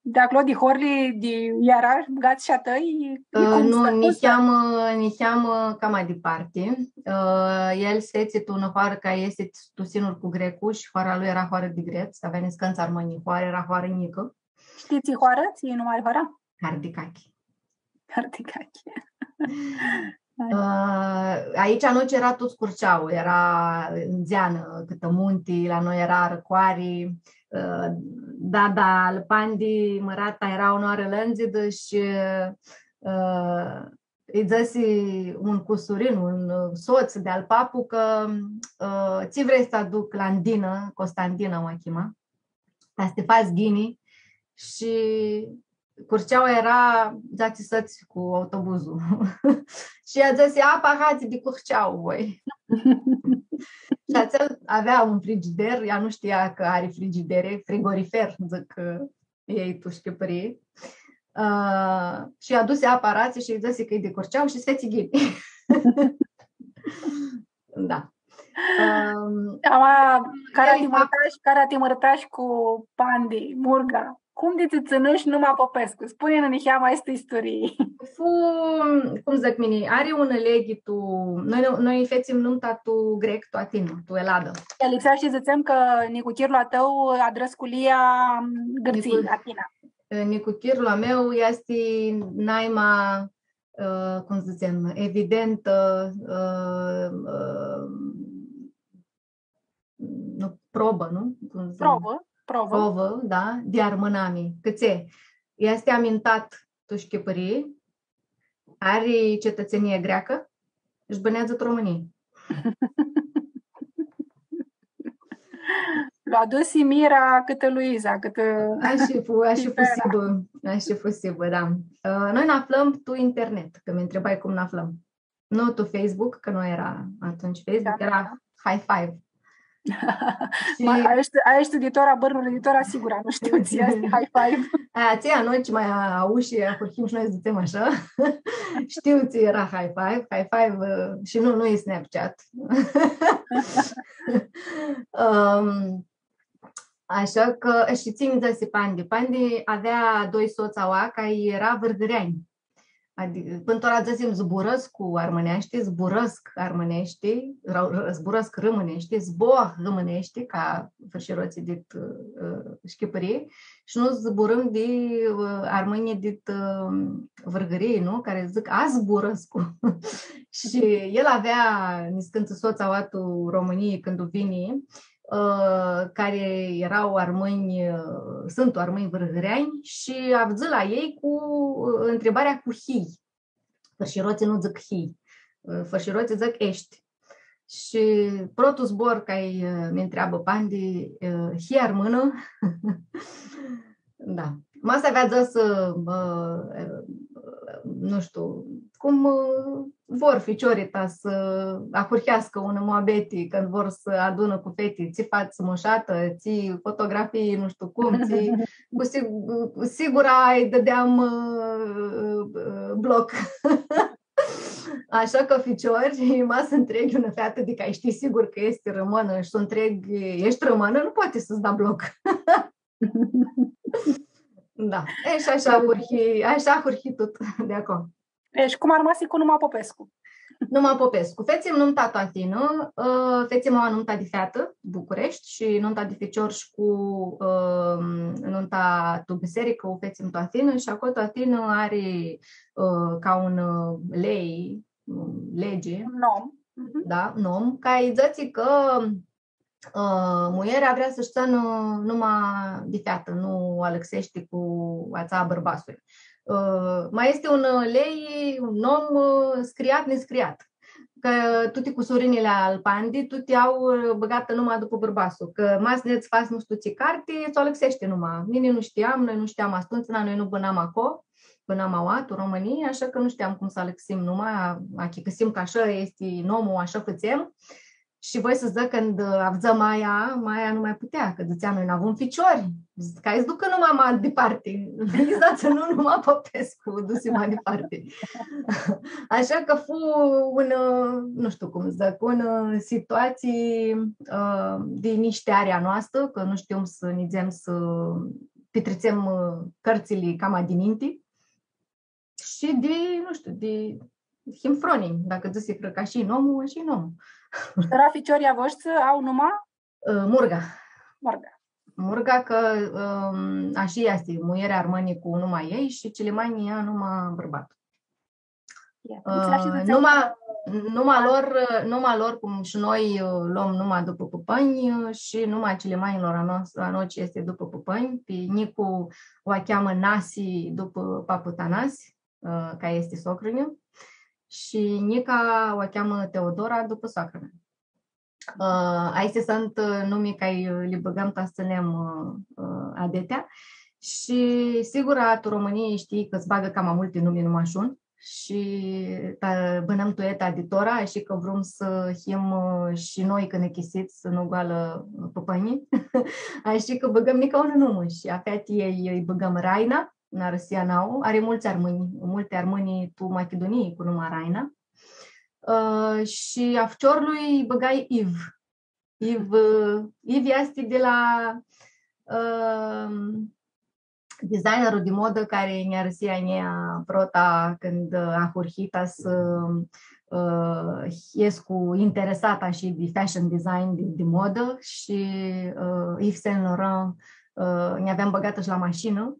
di aclo, di horli, di iu eara bãgats shi a tãi? Ã, cum nu, s-, cum s-, niheamã, niheamã cama diparti. Ã, el s-fetsi tu unã hoarã cari easti tu sinur cu Grecu shi hoara lui eara hoarã di grets, avea niscãntsã armãnj, hoara eara hoarã njicã. Shtii tsi hoarã? Tsi numi ari hoara? Hardicachi. Hardicachi. Ã, aoatsi a noshtri eara tuts Curceau, eara ndzeanã, cãtã munti, la noi eara arãcoari. Ã, dada al Pandi, mãrata, eara unãoarã lãndzidã shi, ã, lji dzãsi un cusurin, un, ã, sots di-al papu cã, ã, tsi vrei s-aduc la Ndinã, Costandina u chima, ta s-ti fats ghini, shi Curceaua eara dzatsi sãts cu autobuzlu. Shi ea dzãsi, apa, hatsi di Curceau voi. Shi atsel avea un frigider, ea nu shtia cã ari frigideri, frigorifer, dzãc, ã, elj tu Shchipãrii. Ã, shi adusi apa aratsi shi lji dzãsi cã e di Curceau shi s-fetsi ghini. Da. Ãm, ama, cara ti mãrtash, cara ti mãrtash cu Pandi, Murga. Cum di tsã tsãnush numa Popescu? Spuni-nã niheamã aestã isturii. Fu, cum dzãc mini, ari unã leghi tu, noi, noi fetsim numta tu grec, tu Atina, tu Eladã. Lipseashti s-dzãtsem cã nicuchirlu a tãu adrã sculia Gãrtsii, Nicu-, Atina. Nicuchirlu a meu easti naima, ã, cum dzãtsem, evidentã, ã, ã, nu, probã, nu? Cum dzãtsem? Probã, probã. Probã, da, di armãnami. Cãtse easti amintat tu Shchipãrii, ari cetãtsenie greacã, shi bãneadzã tu Romãnii. Lu adusi mira cãtã Luiza, cãtã... Ashi fu, ashi fu s-hibã, ashi fu s-hibã, da. Ã, noi nã aflãm tu internet, cã mi ntrebai cum nã aflãm. Nu tu Facebook, cã nu eara atumtsea Facebook, da, eara High Five. Shi ma, aeshti, aeshti di tora, bãrnuri di tora, sigura nu shtiu tsi easti High Five. A, tsi, a noi tsi ma aushi, ahurhim shi noi s-dzãtsem ashi. Shtiu tsi eara High Five, High Five, ã, shi nu, nu e Snapchat. Ãm, ashi cã, shi tsi nji dzãsi Pandi. Pandi avea doi sots aoa, cari eara vãrgãreanj. Adi-, pãnã tora dzãsim zburãscu armãneashti, zburãscu armãneashti, ra-, ra-, zburãscu rãmãneashti, zboarã rãmãneashti, ca fãrshirotslji dit, ã, Shchipãrii, shi nu zburãm di, ã, armãnjlji dit, ã, Vãrgãrii, nu? Cari dzãc, a, zburãscu. Shi el avea niscãntsã sots aoa tu Romãnii cãndu vini, ã, cari eara armãnj, ã, suntu armãnj vãrgãreanj shi avdzã la elj cu, ã, ntribarea cu hii. Fãrshirotslji nu dzãc hii, ã, fãrshirotslji dzãc eshti. Shi protlu zbor cari, ã, mi ntreabã Pandi, ã, hii armãnã? Da. Ma s-avea dzãsã, ã, nu shtiu, cum, ã, vor ficiorlji ta s-ahurheascã unã muabeti cãndu vor s-adunã cu feti, tsi fats mushatã, tsi fotografii, nu shtiu cum, tsi, cu sig-, sigura lji dãdeam, ã, ã, bloc. Ashã cã ficiori, ma s-ntreghi unã featã di cari shtii sigur cã easti rãmãnã shi s-u ntreghi, eshti rãmãnã, nu poati s-tsã da bloc. Da. E, shi ashã ahurhi, ashã ahurhi tut di aclo. E, shi cum armasi cu numa Popescu? Numa Popescu. Fetsim numta tu Athina, ã, fetsim aua numta di featã, Bucureshti, shi numta di ficior shi cu, ã, numta tu bisearicã, u fetsim tu Athina shi aclo tu Athina ari, ã, ca un, ã, lei, lege, un nom. Mhm. Da, nom, cari dzãtsi cã, ã, muierea vrea s-tsãnã numa di featã, nu alãxeashti cu atsea a bãrbatsului. Ã, ma easti un, ã, lei, un nom, ã, scriat, niscriat. Cã tuti cusurinili al Pandi, tuti au, ã, bãgatã numa dupã bãrbatlu. Cã ma s-nedz s-fats nu shtiu tsi carti, tsã alãxeashti numa. Mini nu shtiam, noi nu shtiam atumtsea, noi nu bãnam aclo, bãnam aua, tu Romãnii, ashã cã nu shtiam cum s-alãxim numa, achicãsim cã ashã easti nomlu, ashã fãtsem. Shi voi s-dzãc, cãndu, ã, avdzã maia, maia nu ma putea, cã dzãtsea, noi n-avum ficiori. Dzãc, hai s-ducã numa ma diparti. Lji dzãtsi, nu, numa Popescu, dusi ma diparti. Ashã cã fu un, ã, nu shtiu cum s-dzãc, un, ã, situatsii, ã, di nishteari a noastrã, cã nu shtiam s-nidzem s-pitritsem, ã, cãrtsãli cama dininti. Shi di, nu shtiu, di him fronimi, dacã dzãsi cã ashi-i nomlu, ashi-i nomlu. Shi tora ficiorlji a voshtri au numa? Ã, Murga. Murga. Murga, cã, ãm, ashi easti, muierea armãni cu numa ei shi cilimeanjlji ia numa bãrbat. Ia, ã, numa, numa lor, numa lor, cum shi noi, ã, lom numa dupã pãpãnj, ã, shi numa a cilimeanjlor a nos-, a noshtri easti dupã pãpãnj, pi Nicu u cheamã Nasi dupã papu Tanasi, ã, cari easti socru-nju, shi Nica u cheamã Teodora dupã soacra mea. Ã, aesti suntu, ã, numi cari, ã, li bãgãm ta s-tsãnem, ã, ã, adetea. Shi, sigur, tu Romãnii shtii cã s-bagã cama multi numi, nu mash un. Shi ta, bãnãm tu eta di tora, shi cã vrum s-him, ã, shi noi cãnãchisits, nu goalã, ã, pãpãnjlji. Ashi cã bãgãm nica unã numã shi a featiljei lji bãgãm Raina, Narusia Nau, ari multsã armãnj, multi armãnj tu Machidunii cu numa Raina. Ã, shi a ficiorlui lji bãgai Iv. Iv, Iv easti di la, ã, designerlu di modã cari nj-arãsi a njia prota cãndu, ã, ahurhi ta s-, ã, escu interesatã shi di fashion design di, di modã shi, ã, Yves Saint Laurent, ã, nj-aveam bãgatã shi la mashinã.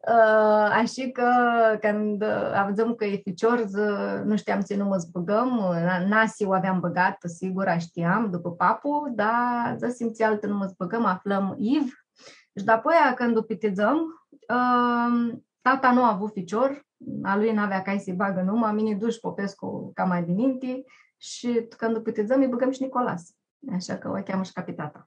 Ã, ashi cã cãndu, ã, avdzãm cã e ficior, dzã-, nu shtiam tsi numã s-bãgãm, Na-, Nasi u aveam bãgatã, sigur, a shtiam, dupã papu, dar dzãsim tsi altã numã s-bãgãm, aflãm Iv. Shi dapoaia, cãndu pitidzãm, ã, tata nu avu ficior, a lui n-avea cai s-lji bagã numa, mini dush Popescu cama dininti shi cãndu pitidzãm, lji bãgãm shi Nicolas. Ashã cã u cheamã shi ca pi tata.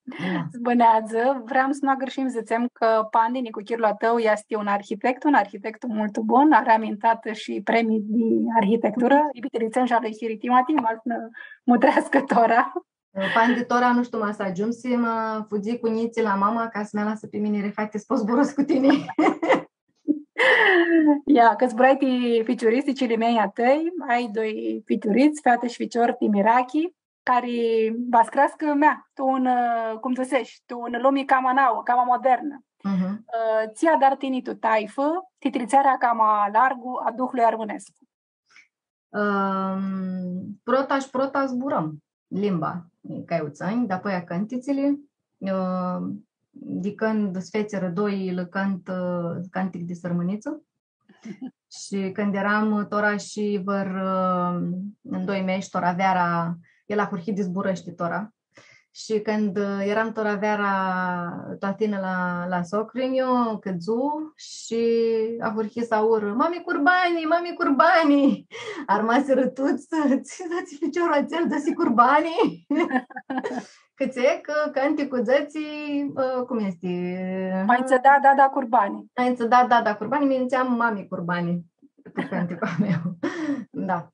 Da. S-bãneadzã, vream s-nu agãrshim, dzãtsem cã Pandi, nicuchirlu a tãu, easti un arhitectu, un arhitectu multu bun, ari amintatã shi premii di arhitecturã, lji bitiritsem shi a lui Hiri Timati, ma s-nã mutreascã tora. Pandi, tora nu shtiu ma s-agiumsi, ma fudzi cu njitslji la mama ca s-mi alasã pi mini rihati s-pot zburãscu cu tini. Ia, cã zburai ti ficiurits, ti cilimeanjlji a tãi, ai doi ficiurits, featã shi ficior, ti mirachi. cari va s-creascã, mea, tu un, ã, cum dzãsesh, tu un lumi cama nauã, cama modernã. Mhm. Ã, tsi adarã tini tu taifã, ti tritsearea cama largu a duhlui armãnescu? Ãm, prota shi prota zburãm limba, ca iutsianj, dapoaia cãntitsili, ã, di cãndu s-featsirã doi, lã cãntu, ã, cantic di sãrmãnitsã. Shi cãndu eram, tora shi vãr, ã, ndoi mesh, tora veara, el ahurhi di zburãshti tora. Shi cãndu, ã, eram tora veara tu Athina la, la socru-nju, cãdzu shi ahurhi s-aurã: „Mami Curbani, mami Curbani!” Armasirã tuts, „Tsi dzãtsi ficiorlu atsel, dzãsi Curbani?” Cãtse cã canticlu dzãtsi, ã, cum easti? „Ai tsã da, da, da, Curbani.” „Ai tsã da, da, da, Curbani”, mini dzãtseam „Mami Curbani” pi canticlu a meu. Da.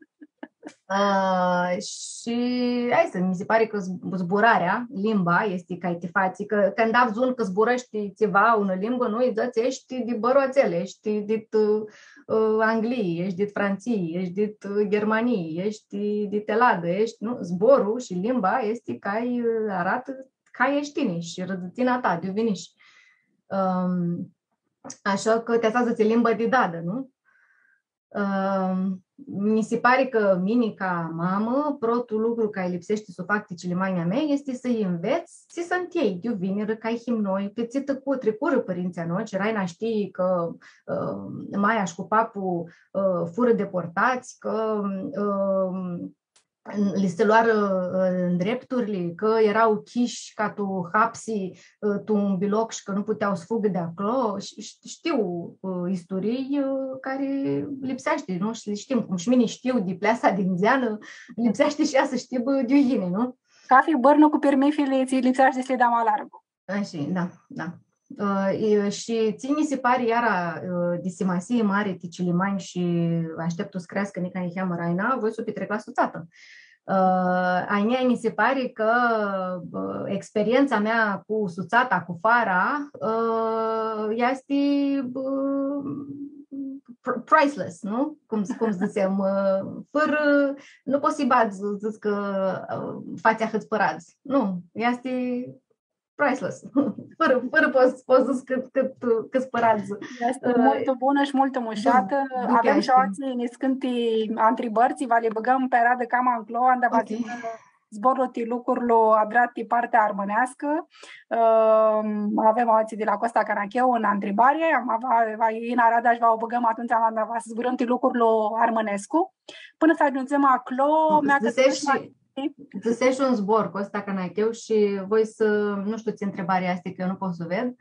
Ã, shi aestã, mi si pari cã zb-, zburarea, limba, easti cai ti fatsi, cã cãndu avdzãts cã zburãshti tsiva, unã limbã, nu, lji dzãts, eshti di bãrlu atsel, eshti dit, ã, Anglii, eshti dit Frantsii, eshti dit, ã, Ghermanii, eshti dit Eladã, eshti, nu, zborlu shi limba easti cai, ã, aratã cai eshti tini shi rãdãtsina ta, di iu vinish. Ãm, ashã cã ti atsea dzãtsi limbã di dadã, nu? Ãm, mi si pari cã mini ca mamã, protlu lucru cari lipseashti s-u fac ti cilimeanjlji a mei easti s-lji nvets tsi suntu elj, di iu vinirã, cai him noi, pi tsi tãcu-, tricurã pãrintsãlj a noshtri, shi Raina shtii cã, ãm, maia shi cu papu, ã, furã deportats, cã, ãm, li si loarã, ã, ndrepturli, cã eara ncljish ca tu hapsi, ã, tu un biloc shi cã nu putea s-fugã di aclo. Sh-, sh-, shtiu, ã, isturii, ã, cari lipseashti, nu? Shi li shtim, cum shi mini shtiu di pleasa di ndzeanã, lipseashti shi ea s-shtibã, ã, di iu yini, nu? Cathi bãrnu cu pirmithili tsi lipseashti s-li da ma largu. Ashi, da, da. Ã, e, shi tsi nji si pari iara, ã, di simasii mari ti cilimeanj shi ashteptu s-creascã nica niheamã Raina, voi s-u pitrec la sutsatã. Ã, a njia nji si pari cã, ã, experientsa mea cu sutsata, cu fara, ã, easti, ã, pr-, priceless, nu? Cum, cum dzãtsem, ã, fãrã, nu pots s-lji badz, dzãts cã, ã, fatsi ahãts pãradz. Nu, easti priceless. Fãrã, fãrã pots, pots s-dzãts cãt, cãt, cãts pãradz. Easti, ã, multu bunã shi multu mushatã. Avem shi aoatsi niscãnti ntribãri, tsi va li bãgãm pi aradã cama nclo, anda va s-yinã zborlu ti lucrul adrat ti partea armãneascã. Ãm, avem aoatsi di la Costa Canacheu unã ntribari, ama va, va yinã arada shi va u bãgãm atumtsea, anda va s-zburãm ti lucrul armãnescu. Pãnã s-agiundzem aclo, mea cã dzãsesh shi, dzãsesh un zbor, Costa Canacheu, shi voi s-, nu shtiu tsi ntribari easti, cã eu nu pot s-u ved.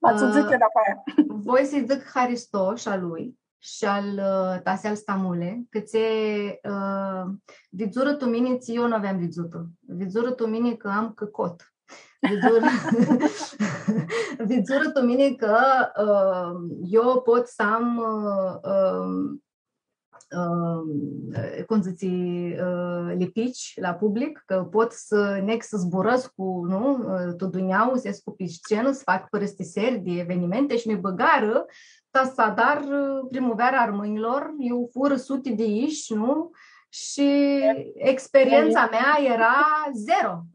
Va tsã dzãc eu dapoaia. Voi s-lji dzãc haristo shi a lui shi al, ã, Tasel Stamule, cãtse, ã, vidzurã tu mini tsi eu nu aveam vidzutã. Vidzurã tu mini cã am cãcot. Vidzurã, vidzurã tu mini cã, ã, eu pot s-am, ã, ã, ãm, cum dzãtsi, ã, lipici la public, cã pot s-neg s-zburãscu, nu, ã, tu dunjauã, s-escu pi scenã, s-fac pãrãstiseri di evenimenti shi mi bãgarã ta s-adar, ã, Primuveara Armãnjlor, iu furã suti di ishi, nu? Shi experientsa mea eara zero.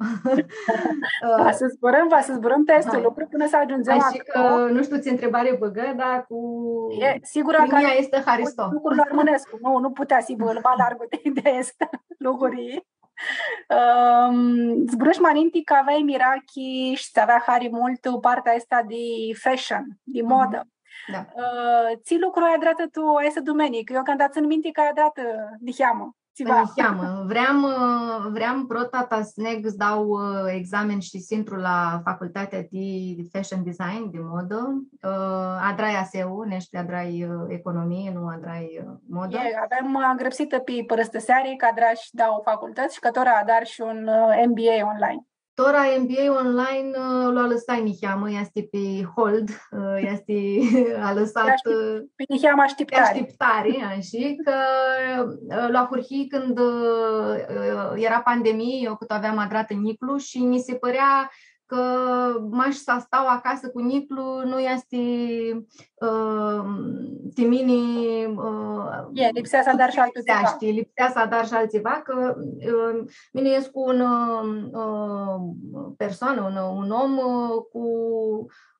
Va s-zburãm, va s-zburãm ti aestu lucru pãnã s-agiundzem aclo. Ashi cã, nu shtiu tsi ntribari bãgã, dar cu... E, sigura cã easti haristo. Lucrul armãnescu, nu, nu putea s-hibã ma largu di, di aesti lucri. Ãm, zburãsh ma ninti cã aveai mirachi shi tsã avea hari multu partea aestã di fashion, di modã. Da. Ã, tsi lucru ai adratã tu aestã dumenii? Cã eu canda tsãn minti cã ai adratã niheamã. Tsiva. Niheamã. Vream, ã, vream prota ta s-neg s-dau, ã, examen shi s-intru la facultatea di fashion design, di modã. Ã, adrai A S E-ul, neshti adrai, ã, economie, nu adrai, ã, modã. E, aveam, ã, angrãpsitã pi pãrãstãseari cã adrash dauã facultãts shi cã tora adar shi un, ã, M B A online. Tora M B A online, ã, lu alãsai niheamã, easti pi hold, ã, easti alãsat, easti, ã, pi niheamã ashtiptari. Ashtiptari, ashi, cã, ã, lu ahurhii cãndu, ã, eara pandemii, eu cãt aveam adratã njiclu shi nji si pãrea cã mash s-stau acasã cu njiclu nu easti, ã, ti mini, ã, E, lipsea s-adar shi altu tsiva. Lipseashti, lipsea s-adar shi altu tsiva, cã, ã, mini escu un, ã, ã, persoanã, un, un om, ã, cu,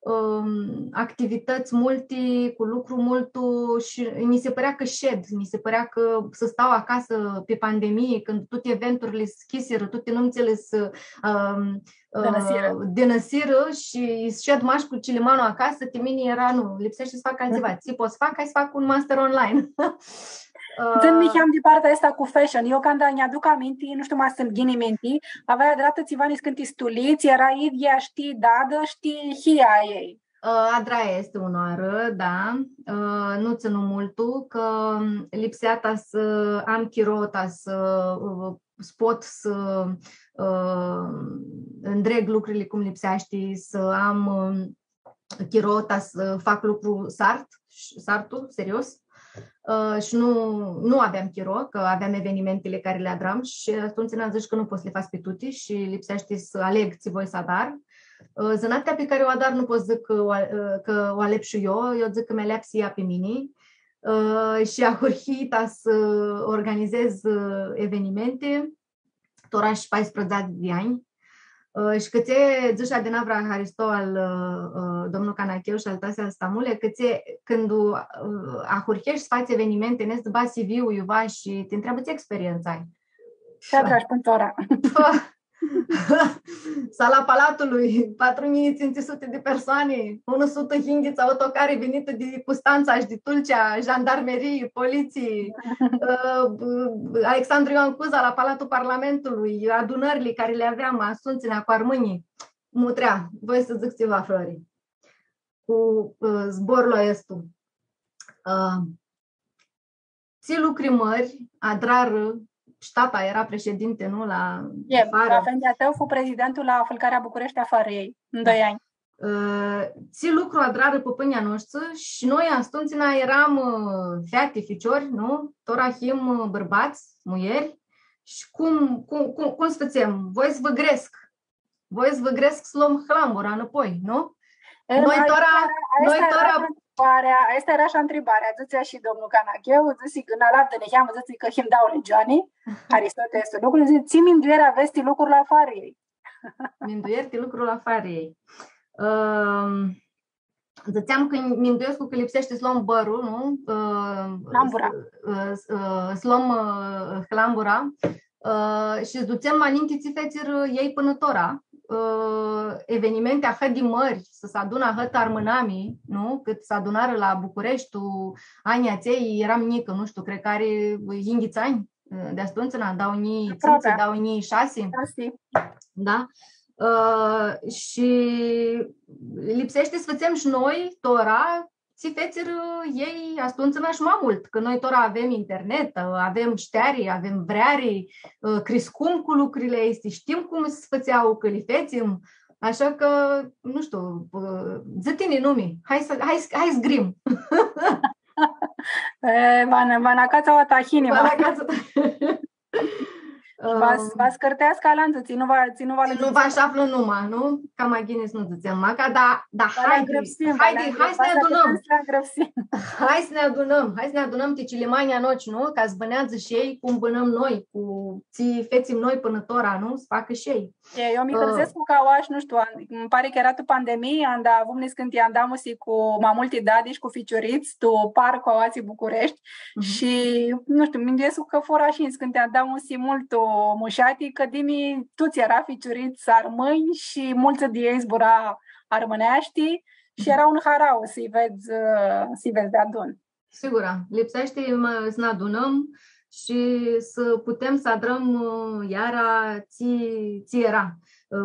ã, activitãts multi, cu lucru multu shi nji si pãrea cã shed, nji si pãrea cã s-stau acasã pi pandemii, cãndu tuti eventurli s-ncljisirã, tuti numtsãli s-, ã, ã, Dãnãsirã. Dãnãsirã shi shed mash cu cilimanlu acasã, ti mini eara, nu, lipseashti s-fac altu tsiva. Tsi pot s-fac? Hai s-fac un master online. Ã, Dzã-nj niheam di partea aestã cu fashion. Eu, canda nj-aduc aminti, nu shtiu, ma s-nji yini minti, aveai adratã tsiva niscãnti stulits, eara idyea, shtii, dadã, shtii, hia a ljei. Ã, adrash aestã unãoarã, da. Ã, nu tsãnu multu, cã lipsea ta s-am chiro ta s-, ã, s-pot s-, ã, ndreg lucrili cum lipseashti, s-am, ã, chiro ta s-fac lucru sart, shartu, serios. Ã, shi nu, nu aveam chiro, cã aveam evenimentili cari li adram shi atumtsea dzãsh cã nu pot s-li fac pi tuti shi lipseashti s-aleg tsi voi s-adar. Ã, zãnatea pi cari u adar nu pot s-dzãc cã u a-, ã, cã u alepshu eu, eu dzãc cã mi alepsi ea pi mini. Ã, shi ahurhii ta s-organizez, ã, evenimenti, tora shi paisprãdzatsi di anj. Ã, shi cãtse dzãsh adinavra haristo al, ã, ã, domnul Canacheu shi al Tasi al Stamule, cãtse cãndu, ã, ahurheshti s-fats evenimenti, nedz s-badz C V-ul iuva shi ti ntreabã tsi experientsã ai. Tsi adrash pãn tora? Sala Palatului, patru njilji tsintsi suti di persoani, unã sutã yinghits autocari viniti di Custantsa shi di Tulcea, jandarmerii, politsii, ã, Alexandru Ioan Cuza la Palatul Parlamentului, adunãrli cari li aveam, atumtsea cu armãnjlji. Mutrea, voi s-dzãc tsiva, Flori, cu, ã, zborlu aestu. Ã, tsi lucri mãri adrarã, shi tata eara președinte, nu, la, e, afarã. Afendia tãu fu prezidentul la Fãlcarea Bucureshti a Fariljei, tu doi anj. Ã, tsi lucru adrarã pãpãnjlji a noshtri shi noi atumtsea eram, ã, feati, ficiori, nu? Tora him, ã, bãrbats, muljeri. Shi cum, cum, cum, cum s-fãtsem? Voi s-vã grescu. Voi s-vã grescu s-lom hlambura nãpoi, nu? E, noi tora, aestã, noi aestã tora eara shi ntribarea, aestã eara shi ntribarea, dzãtsea shi domnul Canacheu, dzãsi cã nã alavdã niheamã, dzãsi cã him dauã legioani, Aristotel easti lucru, dzãtsi, tsi mindueri avets ti lucrul a Fariljei? Mindueri ti lucrul a Fariljei. Ãm, dzãtseam cã minduescu cã lipseashti s-lom bãrlu, nu? Ã, hlambura. Ã, s-, ã, s-lom, ã, hlambura. Ã, shi s-dutsem ma ninti tsi fetsirã elj pãnã tora. Ã, evenimente ahãt di mãri, s-adunã ahãt armãnami, nu? Cãt s-adunarã la Bucureshti, tu anjlji atselj, eram njicã, nu shtiu, cred cã ari yinghits anj, ã, di atumtsea, na, dauã njilji tsintsi, aproapi, dauã njilji shasi. Shasi. Da? Ã, shi lipseashti s-fãtsem shi noi, tora, tsi fetsirã elj atumtsea shi ma multu, cã noi tora avem internet, avem shteari, avem vreari, ã, criscum cu lucrili aesti, shtim cum s-fãtsea, cã li fetsim, ashã cã, nu shtiu, ã, dzã tini, Numi, hai s-, hai s-, hai s-grim. E, va nã, va nã acats aoa tahini, va nã acats tahini. Va s-, ãm, va s-cãrteascã alantu, tsi nu va, tsi nu va, tsi nu va s-aflã numa, nu? Cama ghini s-nu dzãtsem maca, da, da, haidi, haidi, hai s-nã adunãm. Hai s-nã adunãm, hai s-nã adunãm ti cilimeanjlji a noshtri, nu? Ca s-bãneadzã shi elj cum bãnãm noi, cu tsi fetsim noi pãnã tora, nu? S-facã shi elj. E, eu mi hãrsescu cã aoa, nu shtiu, an-, nji pari cã eara tu pandemii, anda avum niscãnti andamusi cu ma multi dadi shi cu ficiurits, tu parcu aoatsi Bucureshti. Mhm. Shi, nu shtiu, minduescu cã furã shi niscãnti andamusi multu mushati, cã dimi tuts eara ficiurits armãnj shi multsã di elj zbura armãneashti shi eara un harau s-lji vedz, ã, s-lji vedz deadun. Sigura, lipseashti, mã, s-nã adunãm shi s-putem s-adrãm, ã, iara tsi, tsi eara. Ã,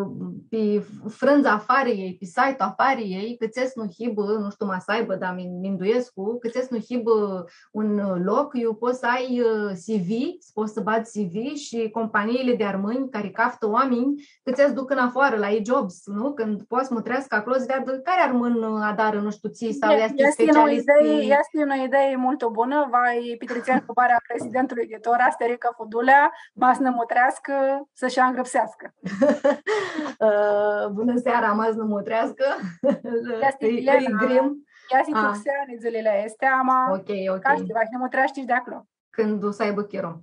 pi frãndza a Fariljei, pi site-ul a Fariljei, cãtse s-nu hibã, nu shtiu, ma s-aibã, dar mi-, minduescu, cãtse s-nu hibã un, ã, loc, iu pots s-ai, ã, C V, s-pots s-badz C V shi companiili di armãnj cari caftã oaminj, cãtse s-ducã nafoarã la e-jobs, nu? Cãndu poati s-mutreascã aclo, s-veadã cari armãn, ã, adarã, nu shtiu, tsi, sau easti, easti unã specialist idei, pi, easti unã idei multu bunã, va-lj pitritsem cu barea a prezidentului di tora, Sterica Fudulea, ma s-nã mutreascã, s-shi angrãpseascã. Ã, bunã seara, ma s-nã mutreascã. Ia s-ti, Ãlj, Elena, ãlj grim. Ia s-ti, a, tuxeani dzãlili aesti, ama, ok, ok, ca shtii, va s-nã mutreashti shi di aclo. Cãndu va s-aibã chiro.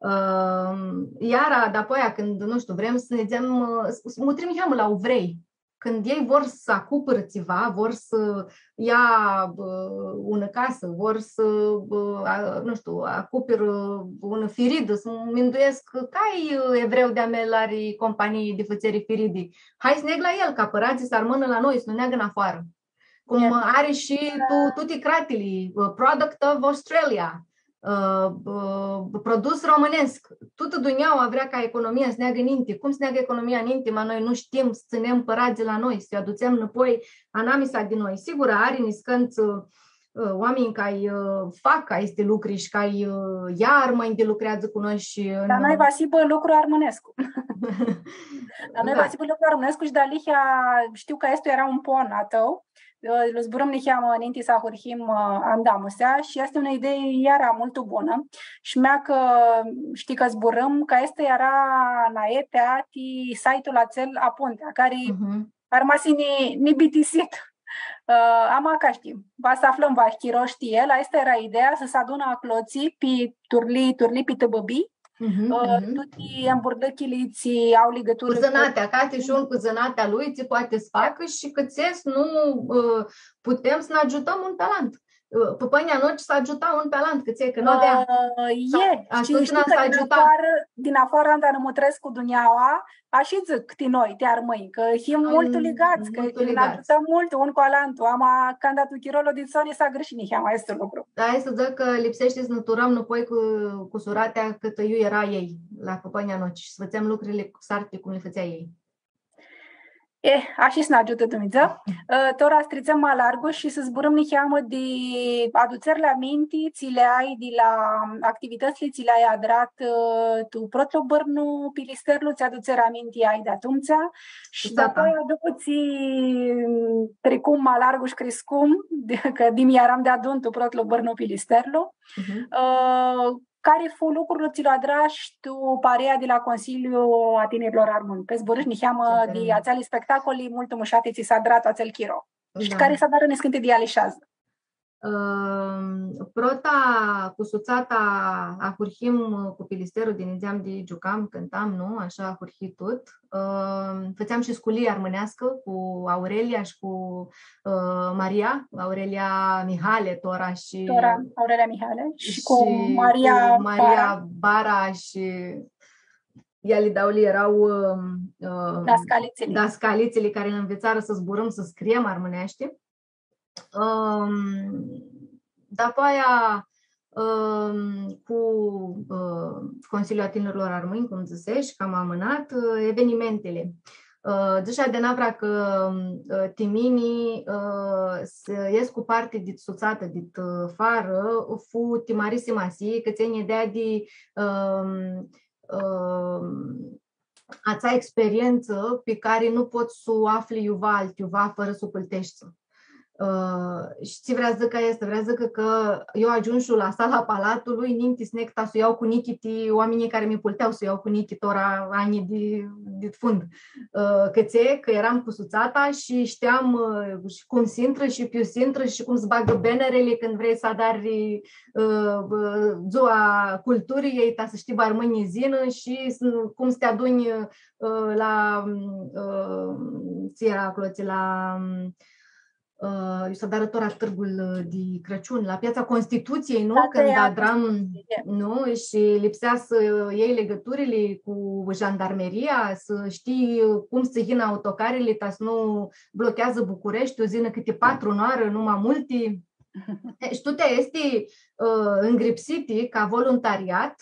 Ãm, iara, dapoaia, cãndu, nu shtiu, vrem s-nidzem, ã, s-, s-mutrim niheamã la uvrei. Cãndu elj vor s-acupãrã tsiva, vor s-ia, ã, unã casã, vor s-, ã, a, nu shtiu, acupãrã unã firidã, s-minduescu, cai, ã, evreu di-a mei ari companii di fãtseri firidi. Hai s-neg la el, ca pãradzlji s-armãnã la noi, s-nu neagã nafoarã. Cum, e, ari shi tu, tuti cratili, ã, product of Australia, ã, ã, produs romãnescu. Tutã dunjaua vrea ca economia s-neagã ninti. Cum s-neagã economia ninti, ma noi nu shtim s-tsãnem pãradzlji la noi, s-lji adutsem nãpoi anamisa di noi. Sigur, ari niscãntsã, ã, oaminj cari, ã, fac aesti lucri shi cari, ã, ia armãnj di lucreadzã cu noi shi, ã, dar noi va s-hibã lucru armãnescu. La noi, da, va s-hibã lucru armãnescu shi dealihea shtiu cã aestu eara un pon a tãu. Ã, lu zburãm niheamã ninti s-ahurhim, ã, andamusea shi easti unã idei iara multu bunã. Shi mea cã shtii cã zburãm, cã aestã eara naetea ti site-ul atsel Apuntea, cari, mhm, armasi ni-, nibitisit. Ã, ama ca shtii, va s-aflãm, va chiro, shtii el, aestã eara ideea, s-adunã aclotsi pi turlii, turlii pi tãbãbii, mhm, ã, mhm, tuti emburlãchili tsi au ligãturã cu zãnatea, cati shi un cu zãnatea lui, tsi poati s-facã shi cãtse s-nu, ã, putem s-nã agiutãm un pi alantu. Ã, pãpãnjlji a noshtri s-agiuta un pi alantu, cãtse, cã nu avea. Ã, e, da, shi atumtsea shtii cã s-agiuta. Din afarã, din afarã, anda nã mutrescu dunjaua, ashi dzãc ti noi, ti armãnj, cã him multu ligats, cã nã agiutãm multu un cu alantu, ama canda tu chirolu di soni s-agãrshi niheamã aestu lucru. Da, aestã dzãc cã lipseashti s-nã turãm nãpoi cu, cu suratea cãtã iu eara elj, la pãpãnjlji a noshtri, shi s-fãtsem lucrili cu sarti cum li fãtsea elj. E, ashi s-nã agiutã Dumnidzã. Ã, tora s-tritsem ma largu shi s-zburãm niheamã di adutserli aminti, tsi li ai di la activitãtsli, tsi li ai adrat, ã, tu protlu bãrnu Pilisterlu, tsi adutseri aminti ai di atumtsea. Shi dapoaia, dupã tsi, m, tricum ma largu shi criscum, di, cã di mini earam deadun tu protlu bãrnu Pilisterlu. Mhm. Ã, cari fu lucrul tsi lu adrash tu parea di la Consiliu a Tinirlor Armãnj? Cã zburãsh niheamã di atseali spectacoli multu mushati tsi s-adra tu atsel chiro. Shi cari s-adarã niscãnti di eali sh-adzã? Ãm, prota cu sutsata ahurhim cu Pilisterlu di nidzeam di giucam, cãntam, nu? Ashã ahurhi tut. Ãm, fãtseam shi sculii armãneascã cu Aurelia shi cu, ã, Maria, Aurelia Mihale, tora shi, tora Aurelia Mihale shi cu Maria Bara. Bara shi eali dauãli eara, ãm, ã, dascalitsili. Dascalitsili cari nã nvitsarã s-zburãm, s-scriem armãneashti. Ãm, dapoaia, ãm, cu, ã, Consiliul a Tinirlor Armãnj, cum dzãsesh, cã am amãnat, ã, evenimentili. Ã, dzãsh adinavra cã, ã, ti mini, ã, s-escu parti di sutsatã, di, ã, farã, fu ti mari simasii, cã tsi nj-deadi, ãm, ãm, atsea experientsã pi cari nu pots s-u afli iuva, altiuva, fãrã s-u pãlteshti. Ã, shi tsi vrea s-dzãcã aestã? Vrea s-dzãcã cã eu agiumshu la Sala Palatului, ninti s-neg ta s-u ljau cu nichi ti oaminjlji cari mi pãltea s-u ljau cu nichi tora anj di, di fund. Ã, cãtse, cã eram cu sutsata shi shteam, ã, shi cum s-intrã shi piu s-intrã shi cum s-bagã bannerili cãndu vrei s-adari, ã, ã, dzua culturii, elj ta s-shtibã armãnjlji s-yinã shi s-, cum s-ti adunj, ã, la, ã, tsi eara aclo, tsi la, ã, iu s-adarã tora tãrgul, ã, di Crãciun, la Piatsa Constitutsiei, nu? Cãndu adram, nu? Shi lipsea s-ljei ligãturili cu jandarmeria, s-shtii cum s-yinã autocarili, ta s-nu blocheadzã Bucureshtiul, s-yinã cãti patru n-oarã, nu ma multi. E, shi tuti aesti, ã, ngripsiti ca voluntariat,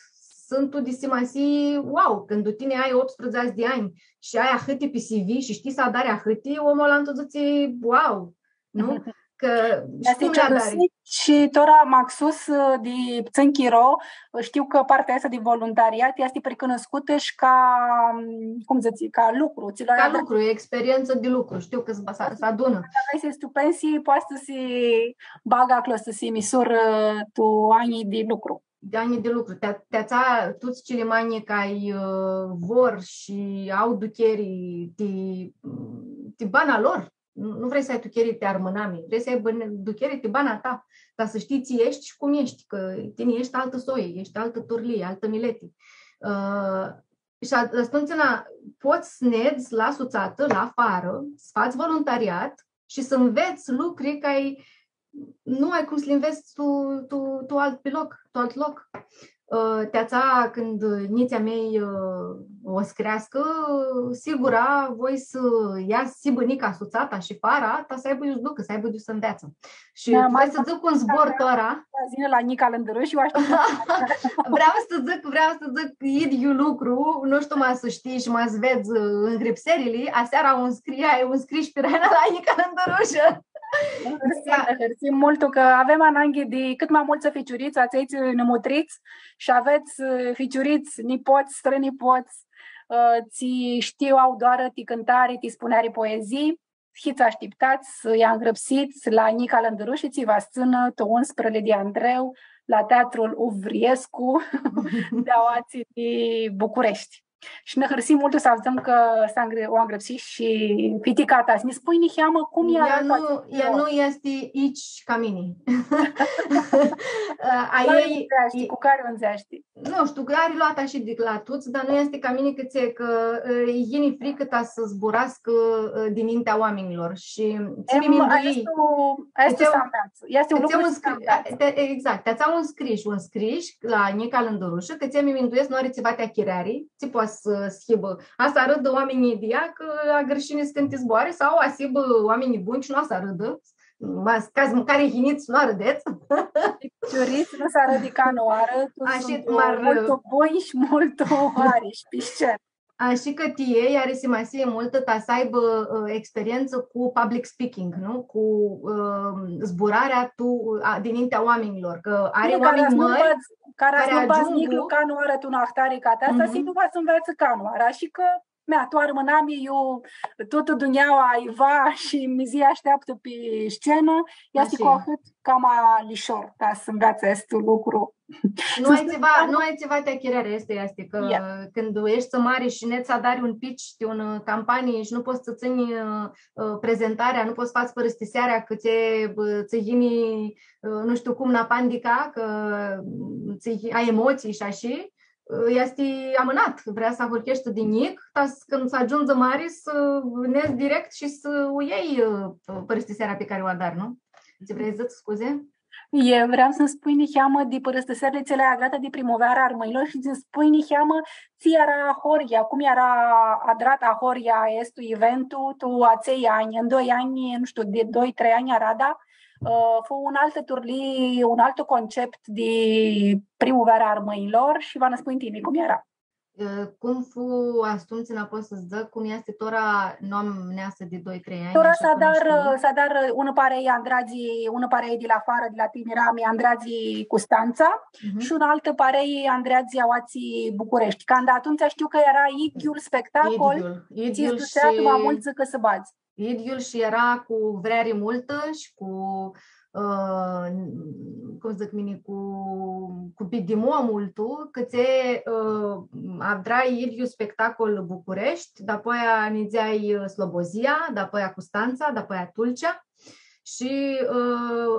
suntu di simasii, wow, cãndu tini ai optsprãdzatsi di anj shi ai ahãti pi C V shi shtii s-adari ahãti, omlu alantu dzãtsi, wow, nu? Cã shi cum li adari? Shi tora maxus, ã, di ptsãn chiro, shtiu cã partea aestã di voluntariat easti pricunuscutã shi ca, cum dzãts, ca lucru, tsi lu-ai adrat. Ca lucru, e experientsã di lucru, shtiu cã s-, s-, s-adunã. Dacã vrei s-eshti tu pensii, pots s-si bagã aclo, s-si misurã tu anjlji di lucru. di anj di lucru. Ti, ti atsea tuts cilimeanjlji cari, ã, vor shi au ducheri ti, ti bana lor. Nu, nu vrei s-ai ducheri ti armãnami, vrei s-ai bãn-, ducheri ti bana ta, ta s-shtii tsi eshti shi cum eshti, cã tini eshti altã soi, eshti altã turlii, altã mileti. Ã, shi a-, atumtsea, na, pots s-nedz la sutsatã, la afarã, s-fats voluntariat shi s-nvets lucri cari nu ai cum s-li nvets tu, tu, tu alt pi loc, tu alt loc. Ã, ti atsea, cãndu njitslji a mei, ã, va s-creascã, sigura, voi s-ia, s-hibã nica sutsata shi fara, ta s-aibã iu s-ducã, s-aibã iu s-nveatsã. Shi da, voi s-dzãc un zbor tora. Vreau s-dzãc, vreau s-dzãc idyiul lucru, nu shtiu, ma s-shtii shi ma s-vedz, ã, ngrãpserili, aseara un scrie, un scrish pi Raina la Nica Lãndãrushã. Hãrsim, hãrsim multu cã avem ananghi di cãt ma multsã ficiurits, atselj tsi nã mutrits shi avets, ã, ficiurits, nipots, strãnipots, ã, tsi shtiu, au doarã ti cãntari, ti spuneari poezii, hits ashtiptats, s-lji angrãpsits la Nica Lãndãrushã, tsi va s-tsãnã tu unsprãdzatsi di andreu la Teatrul Uvriescu, di aoatsi di Bucureshti. Shi nã hãrsim multu s-avdzãm cã s-angrã-, u angrãpsish shi fitica ta. S-nji spunj niheamã cum eara. Ea nu, ea nu easti itsi ca mini. A, a ei, cu cari u ndzeashti? Nu shtiu, cã ari loatã shi di la tuts, dar nu easti ca mini, cã tsi, cã, ã, lji yini fricã ta s-zburascã, ã, dinintea oaminjlor. Shi tsi mi minduii, aestu, aestu s-anveatsã. Easti un lucru tsi s-anveatsã. Exact, ti atsea un scrish, un scrish la Nica Lãndãrushã, cã tsi mi minduescu, nu ari tsiva ti achireari, tsi poati s-, s-hibã. A s-arãdã oaminjlji di ea, cã agãrshi niscãnti zboarã, sau a s-hibã oaminj bunj shi nu a s-arãdã. Ma s-, ca s-, cari yinits, nu arãdets. Ficiurits, nu s-arãdi canãoarã, tuts suntu multu bunj shi multu arishi pi scenã. Ashi cã ti elj ari simasii multã ta s-aibã, ã, experientsã cu public speaking, nu? Cu, ã, zburarea tu, a, dinintea oaminjlor, cã ari oaminj mãri cari s-nu nveatsã canãoarã tu unã ahtari ca aestã, s-nu va s-nveatsã canãoarã. Ashi cã mea, tu armãnami, iu tutã dunjaua iva shi mi dzi ashteaptã pi scenã, easti cu ahãt cama lishor ta s-nveatsã aestu lucru. Nu ai tsiva, nu ai tsiva ti achireari, aestã easti, cã cãndu eshti mari shi nets s-adari un pitch ti unã campanii shi nu pots s-tsãnj, ã, ã, prezentarea, nu pots s-fats pãrãstisearea, cã tsi, ã, tsã yini, ã, nu shtiu cum, napandica, cã, ã, tsã yi-, ai emotsii shi ashi, ã, easti amãnat. Vrea s-ahurheshti di njic, ta s-, cãndu s-agiundzi mari, s-nedz direct shi s-u ljai, ã, pãrãstisearea pi cari u adari, nu? Tsi vrei s-dzãts, scuze? E, vream s-nji spunj niheamã di pãrãstiserli tsi li ai adratã di Primuveara a Armãnjlor shi s-nji spunj niheamã tsi eara ahoryea, cum eara adrat ahoryea aestu eventu, tu atselj anj, tu doi anj, nu shtiu, di doi, trei anj arada, ã, fu unã altã turlii, un altu concept di Primuveara a Armãnjlor shi va nã spunj tini cum eara. Ã, cum fu atumtsea, pots s-dzãts, cum easti tora, nu am neasã di doi, trei anj, tora ashi cum s-adarã, s-adarã unã parei andreadzi, unã parei di la afarã, di la Tinirami, andreadzi Custantsa, shi unã altã parei andreadzi aoatsi Bucureshti. Canda atumtsea shtiu cã eara idyiul spectacol, idyiul, idyiul, tsi s-dutsea shi tu ma multsã cãsãbadz. Idyiul shi eara cu vreari multã shi cu, ã, cum dzãc mini, cu, cu bidimo multu, cã tsi, ã, adrai idyiul spectacol Bucureshti, dapoaia nidzeai, ã, Slobozia, dapoaia Custantsa, dapoaia Tulcea. Shi, ã,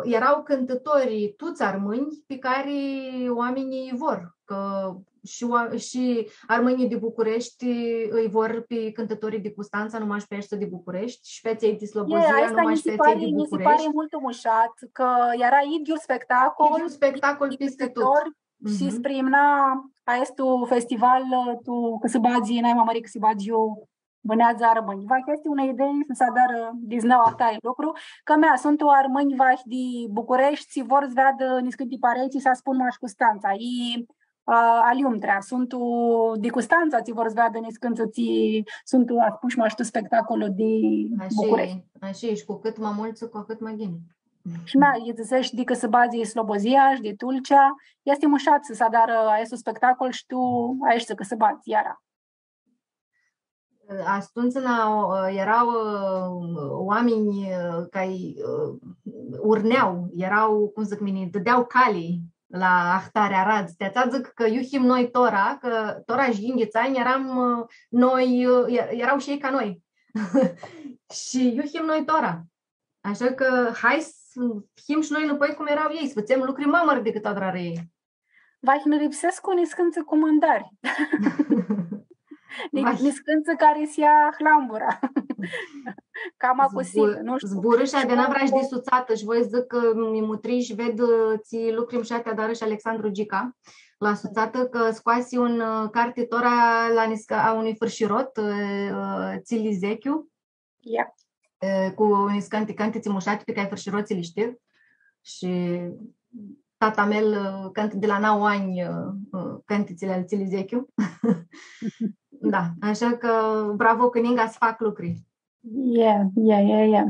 eara cãntãtori tuts armãnj pi cari oaminjlji lji vor, cã shi oa-, shi armãnjlji di Bucureshti lji vor pi cãntãtorii di Custantsa, nu mash pi aeshti di Bucureshti, shi pi atselj di Slobozia, nu mash pi atselj di Bucureshti. Aestã nji si pari, nji si pari multu mushat, cã eara idyiul spectacol, idyiul spectacol pisti tut. Shi s-priimna aestu festival, ã, tu cãsãbadz, nai ma mãri cãsãbadz iu bãneadzã armãnj. Vahi easti unã idei s-adarã diznãu ahtari lucru, cã mea, suntu armãnj vahi di Bucureshti, tsi vor s-veadã niscãnti parei, tsi s-aspun mash Custantsa. I, ã, aliumtrea, suntu di Custantsa, tsi vor s-veadã niscãntsã, tsi suntu aspushi mash tu spectacolu di Bucureshti. Ashi, ashi, shi cu cãt ma multsã, cu ahãt ma ghini. Shi mea, lji dzãsesh di cãsãbadz Slobozia shi di Tulcea, easti mushat s-adarã aestu spectacol shi tu aeshti cãsãbadz, iara. Atumtsea, na, o, eara, ã, oaminj, ã, cari, ã, urnea, eara, cum dzãc mini, dãdea cali, la ahtari aradz. Ti atsea dzãc cã iu him noi tora, cã tora shi yinghits anj earam, ã, noi, ã, e-, eara shi elj ca noi. Shi iu him noi tora. Ashã cã hai s-him shi noi nãpoi cum eara elj, s-fãtsem lucri ma mãri dicãt adrarã elj. Vahi nã lipsescu niscãntsã cumãndari. Ni-, Vahi. Niscãntsã cari s-ia hlambura. Cama cu Zbu-, sigura, nu shtiu. Zburãsh, adina, vream shi di sutsatã shi voi s-dzãc cã mi mutrii shi ved, ã, tsi lucri mushat adarã shi Alexandru Gica la sutsatã, cã scoasi un, ã, carti tora la nisca a unui fãrshirot, ã, ã, Tsili Zechiu. Ia. E, cu niscãnti cãntitsi mushati pi cari fãrshirotslji li shtiu. Shi tata a meu, e, cãntã di la nauã anj, e, e, cãntitsli al Tsili Zechiu. Da, ashã cã bravo cã ninga s-fac lucri. E, e, e, e.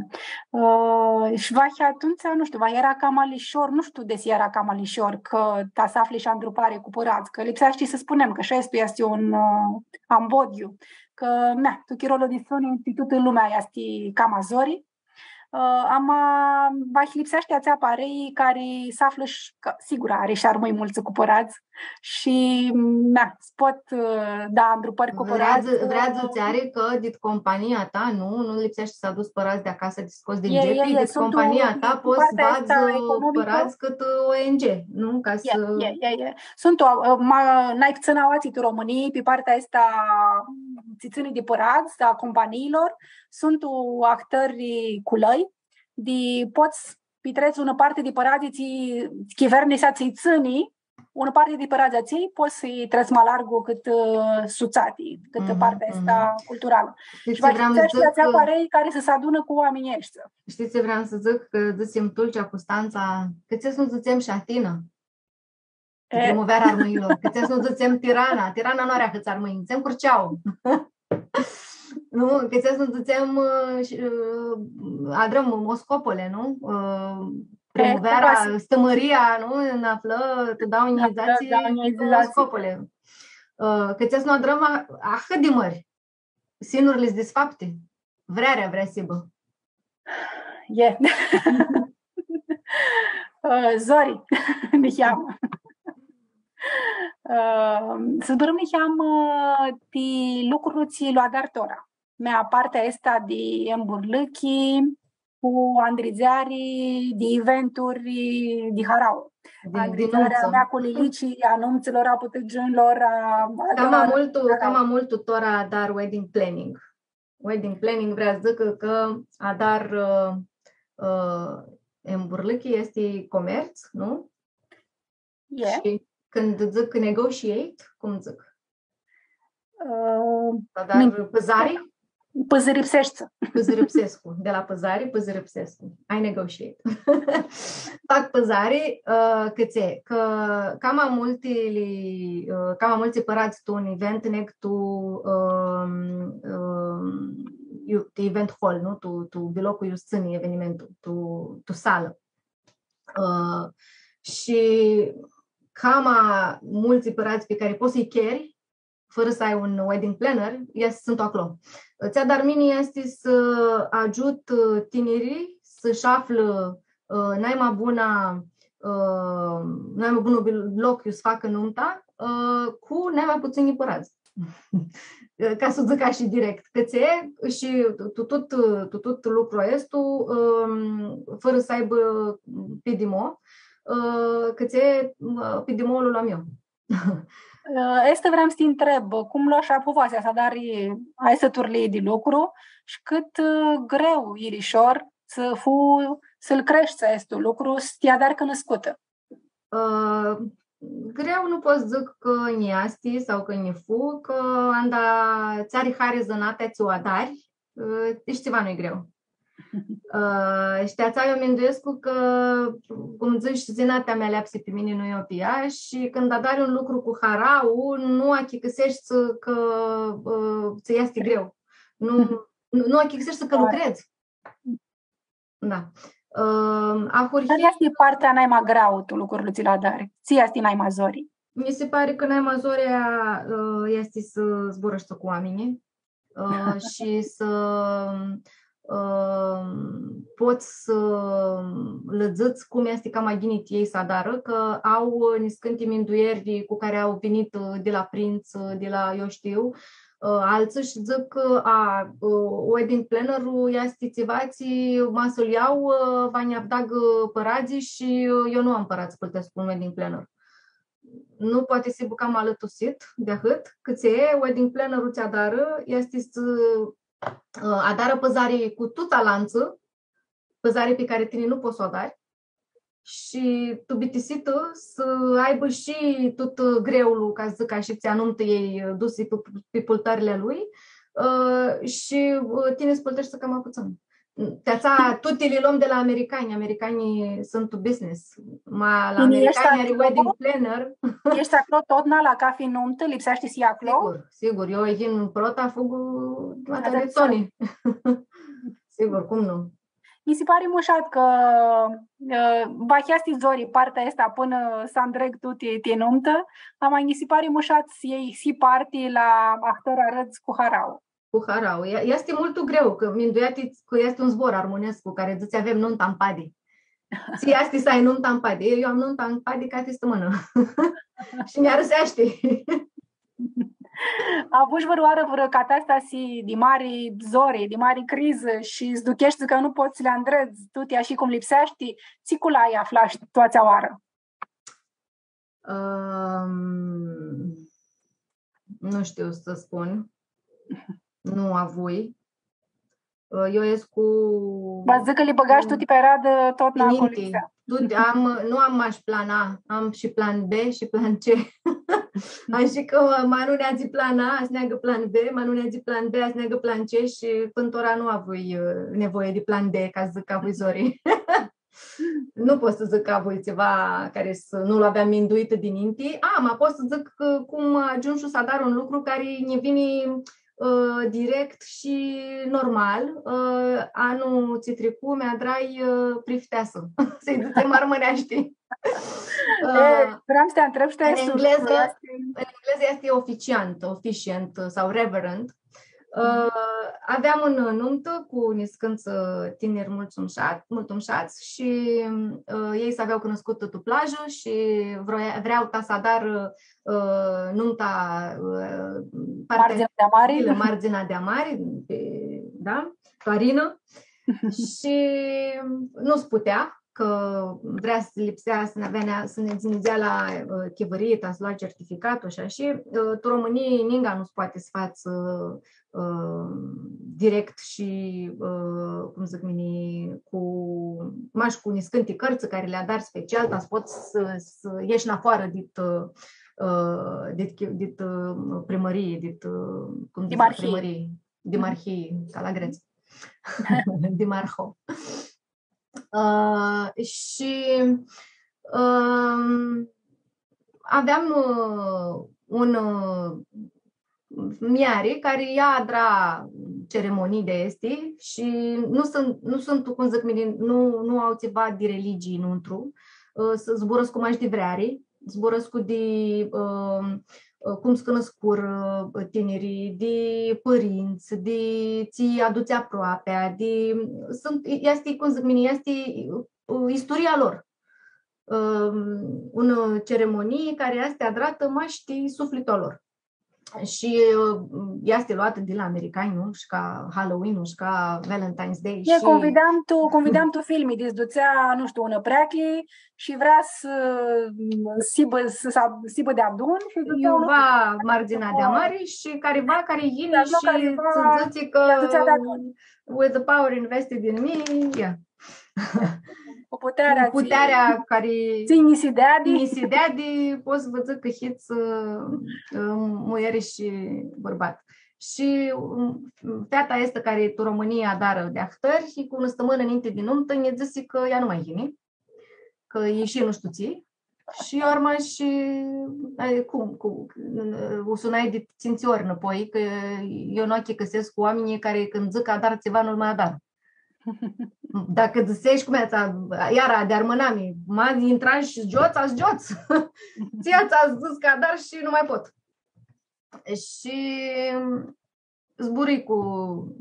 Ã, shi vahi atumtsea, nu shtiu, vahi eara cama lishor, nu shtiu desi eara cama lishor, cã ta s-afli shi andrupari cu pãradz, cã lipseashti s-spunem cã shi aestu easti un, ã, ambodyiu. Cã, mea, tu chirolu di soni, ti tutã lumea easti cama zori. Ã, ama, va lipseashti atsea parei cari s-aflã shi, cã, sigur, ari shi armãnj multsã cu pãradz shi, mea, s-pot, ã, da andrupãri cu pãradz. Vrea dzã-, vrea dzãtseari cã dit compania ta, nu, nu lipseashti s-aduts pãradz di acasã, di scots din gepi, e, e, dit compania ta pots s-badz pãradz cãtã O N G, nu? Ca s-, e, e, e. Suntu, ã, ma, nai putsãn aoatsi tu Romãnii, pi partea aestã, tsi tsãni di pãradz, a companiilor, suntu ahtãri culãi, di pots s-pitrets unã parti di pãradz, tsi, chivernisea tsi tsãni, unã parti di pãradz atselj, pots s-lji trets ma largu cãtã, ã, sutsati, cãtã partea aestã culturalã. Shi va s-dzãc atsea parei cari s-adunã cu oaminjlji aeshti. Shtii tsi vream s-dzãc? Cã dzãsim Tulcea, Custantsa, cã tsi s-nu dzãtsem shi Athina? E. Primuveara armãnjlor. Cã tsi s-nu dzãtsem Tirana? Tirana nu ari ahãts armãnj, dzãtsem Curceau. Nu? Cã tsi s-nu dzãtsem, ã, shi, ã, adrãm Moscopole, nu? Ã, e, primuveara, Stãmãria, nu? Nã aflã, tu dauã njilji dzatsi, Moscopole. Ã, cã tsi s-nu adrãm a-, ahãt di mãri. Sinurli s-disfapti. Vrearea vrea s-hibã. E. Ã, zori, niheamã. Ã, s-zburãm niheamã ti lucrul tsi lu adari tora. Mea, partea aestã di emburlãchi, cu andridzeari di eventuri di harauã. Di, di andridzearea numtsã. Mea cu lilici, a numtsãlor, a putãgiunjlor, a, a... Cama multu, cama multu tora adar wedding planning. Wedding planning vrea s-dzãcã cã adar, ã, ã, emburlãchi easti comerts, nu? E. Shi cãndu dzãc negotiate, cum dzãc? Ã, adar pãzari? Pãzãripseshti. Pãzãripsescu. Di la pãzari, pãzãripsescu. I negotiate. Fac pãzari, ã, cãtse, cã cama multi li, ã, cama multsã pãradz tu un event, neg tu, ã, ã, iu, tu event hall, nu? Tu, tu biloclu iu s-tsãni evenimentul, tu, tu salã. Ã, shi cama multsã pãradz pi cari pots s-lji cheri, fãrã s-ai un wedding planner, easti, suntu aclo. Tsi adar mini easti s-agiut, ã, tinirlji s-shi aflã, ã, nai ma buna, ã, nai ma bunlu bil-, loc iu s-facã numta, ã, cu nai ma putsãnj pãradz. Ca s-dzãc ashi direct, cãtse shi tu tut, tu tut lucrul aestu, ãm, fãrã s-aibã pidimo, ã, cãtse, ã, pidimolu lu am eu. Ã, aestã vream s-ti ntreb, cum loashi apuvatsea s-adari aestã turlii di lucru shi cãt, ã, greu i lishor s-fu, s-lu creshti aestu lucru, s-ti adari cunuscutã? Ã, greu nu pot s-dzãc cã nj-easti sau cã nj-fu, cã anda tsã ari hari zãnatea tsi u adari, ã, deci tsiva nu-i greu. Ã, shi ti atsea eu minduescu cã, cum dzãts, zãnatea mi aleapsi pi mini, nu eu pi ea, shi cãndu adari un lucru cu harauã, nu achicãseshti cã, ã, tsã easti greu. Nu, nu, nu achicãseshti cã lucredz. Da. Ã, ahurhi... Cari easti partea nai ma greauã tu lucrul tsi lu adari? Tsi easti nai ma zori? Mi si pari cã nai ma zori, ã, easti s-zburãshti cu oaminjlji, ã, shi s-, ã, pots s-lã dzãts cum easti cama ghini ti elj s-adarã, cã au, ã, niscãnti mindueri cu cari au vinit, ã, di la prints, ã, di la, eu shtiu, ã, altsã shi dzãc cã, a, ã, wedding planner-ul easti tsiva tsi ma s-lu ljau, ã, va nj-avdagã pãradz shi, ã, eu nu am pãradz s-plãtescu un wedding planner. Nu poati s-hibã cama alãtusit di ahãt, cãtse wedding planner-ul tsi adarã easti s-, ã, adarã pãzari cu tuts alantsã, pãzari pi cari tini nu pots s-u adari, shi tu bitisitã s-aibã shi tut, ã, greulu, ca s-dzãc ashi, tsi anumtã elj, ã, dusi pi, pi pultãrli a lui, ã, shi, ã, tini s-pulteshti cama putsãn. Ti atsea, tuti li lom di la americani, americanjlji suntu business. Ma la Tini eshti americani ari aclo? Wedding planner. Eshti aclo totna la cafi numtã, lipseashti s-hii aclo? Sigur, sigur. Eu yin prota, fug, ma Atãt tari toni. Sigur, cum nu? Mi si pari mushat cã, ã, va easti zori partea aestã pãnã s-andreg tuti ti numtã, ama mi si pari mushat s-ljei shi parti la ahtãri arãdz cu harauã. Cu harauã. E-, easti multu greu, cã minduea-ti cã easti un zbor armãnescu cari dzãtsi avem numta mpadi. Tsi easti s-ai numta mpadi? Eu am numta mpadi cathi stãmãnã. Shi nj-arãseashti. Avushi vãrãoarã vãrã catastasi di mari zori, di mari crizã shi s-ducheshti cã nu pots s-li andredz tuti ashi cum lipseashti, tsi culai aflashi tu atsea oarã? Ãm, nu shtiu s-spun. Nu avui. Ã, eu escu Va dzãc cã li bãgashi tuti pi aradã totna cum ninti. Lipsea. Tuti, am, nu am mash plan A, am shi plan B shi plan C. Ashi cã, ma nu neadzi plan A, s-neagã plan B, ma nu neadzi plan B, s-neagã plan C shi pãnã tora nu avui, ã, nevoie di plan D, ca s-dzãc cã avui zori. Nu pot s-dzãc cã avui tsiva cari s-, nu lu aveam minduitã dininti. A, ma pot s-dzãc cã cum agiumshu s-adar un lucru cari nji vini, ã, direct shi normal. Ã, anlu tsi tricu, mi adrai, ã, prifteasã. S-lji dzãtsem armãneashti. Ã, E, vream s-ti ntreb shi tu aestu lucru, englezã, easti în engleză este oficiant, officiant sau reverend. Ã, aveam unã numtã cu niscãntsã tiniri multu mushat-, multu mushats shi, ã, elj s-avea cunuscutã tu plajã shi vroia, vrea ta s-adarã, ã, numta, ã, partea Mardzina di amari. Di la Mardzina di amari, pi, da, tu arinã. Shi nu s-putea, cã vrea s-lipsea s-nã avea, s-nã, s-nã dzã la, ã, chivãrii, ta s-lua certificatlu shi ashi, ã, tu Romãnii ninga nu s-poati s-fats, ã, ã, direct shi, ã, cum dzãc mini, cu, mash cu niscãnti cãrtsã cari li adari special, ta s-pots s-, s-eshi nafoarã dit, ã, dit chi-, dit, ã, primãrii, dit, ã, cum dzãc, Dimarhii. Primãrii, dimarhii, ca la grets. Dimarho. Ã, shi, ãm, aveam, ã, un, ã, muljari cari ea adra ceremonii di aesti shi nu suntu, nu suntu, cum dzãc mini, nu, nu au tsiva di religii nuntru, ã, s-, zburãscu mash di vreari, zburãscu di, ãm, ã, cum s-cunuscurã, ã, tinirlji, di pãrintsã, di tsi adutsi aproapea, di, suntu, easti, cum dzãc mini, easti, ã, isturia lor. Ãm, unã ceremonii cari easti adratã mash ti suflitlu a lor. Shi, ã, easti loatã di la americani, nu? Shi ca Halloween-ul, shi ca Valentine's Day. E, shi cum videam tu, cum videam tu filmi, di s-dutsea, nu shtiu, unã preaclji shi vrea s-, s-hibã, s-, s-hibã deadun shi s-dutsea unã Iuva Mardzina di amari shi cariva cari yini Dar nu shi cariva tsã dzãtsi cã ea dzãtsea deadun. With the power invested in me, yeah. Cu putearea Cu putearea tsi-, cari tsi nji si deadi. Nji si deadi, pot s-vã dzãc cã hits, ã, ã, muljeri shi bãrbat. Shi, ã, feata aestã cari tu Romãnii adarã di ahtãri, shi cu unã stãmãnã ninti di numtã, nji dzãsi cã ea nu ma yini, cã ishi nu shtiu tsi. Shi eu armash shi, ai, cum, cu, u sunai di tsintsi ori nãpoi, cã eu nu achicãsescu cu oaminjlji cari cãndu dzãc cã adar tsiva, nu ma adar. Dacã dzãsesh, cum e atsea, iara, di armãnami, ma intrash s-giots, s-giots. Tsi atsea dzãts cã adar shi nu ma pot. Shi zburãi cu,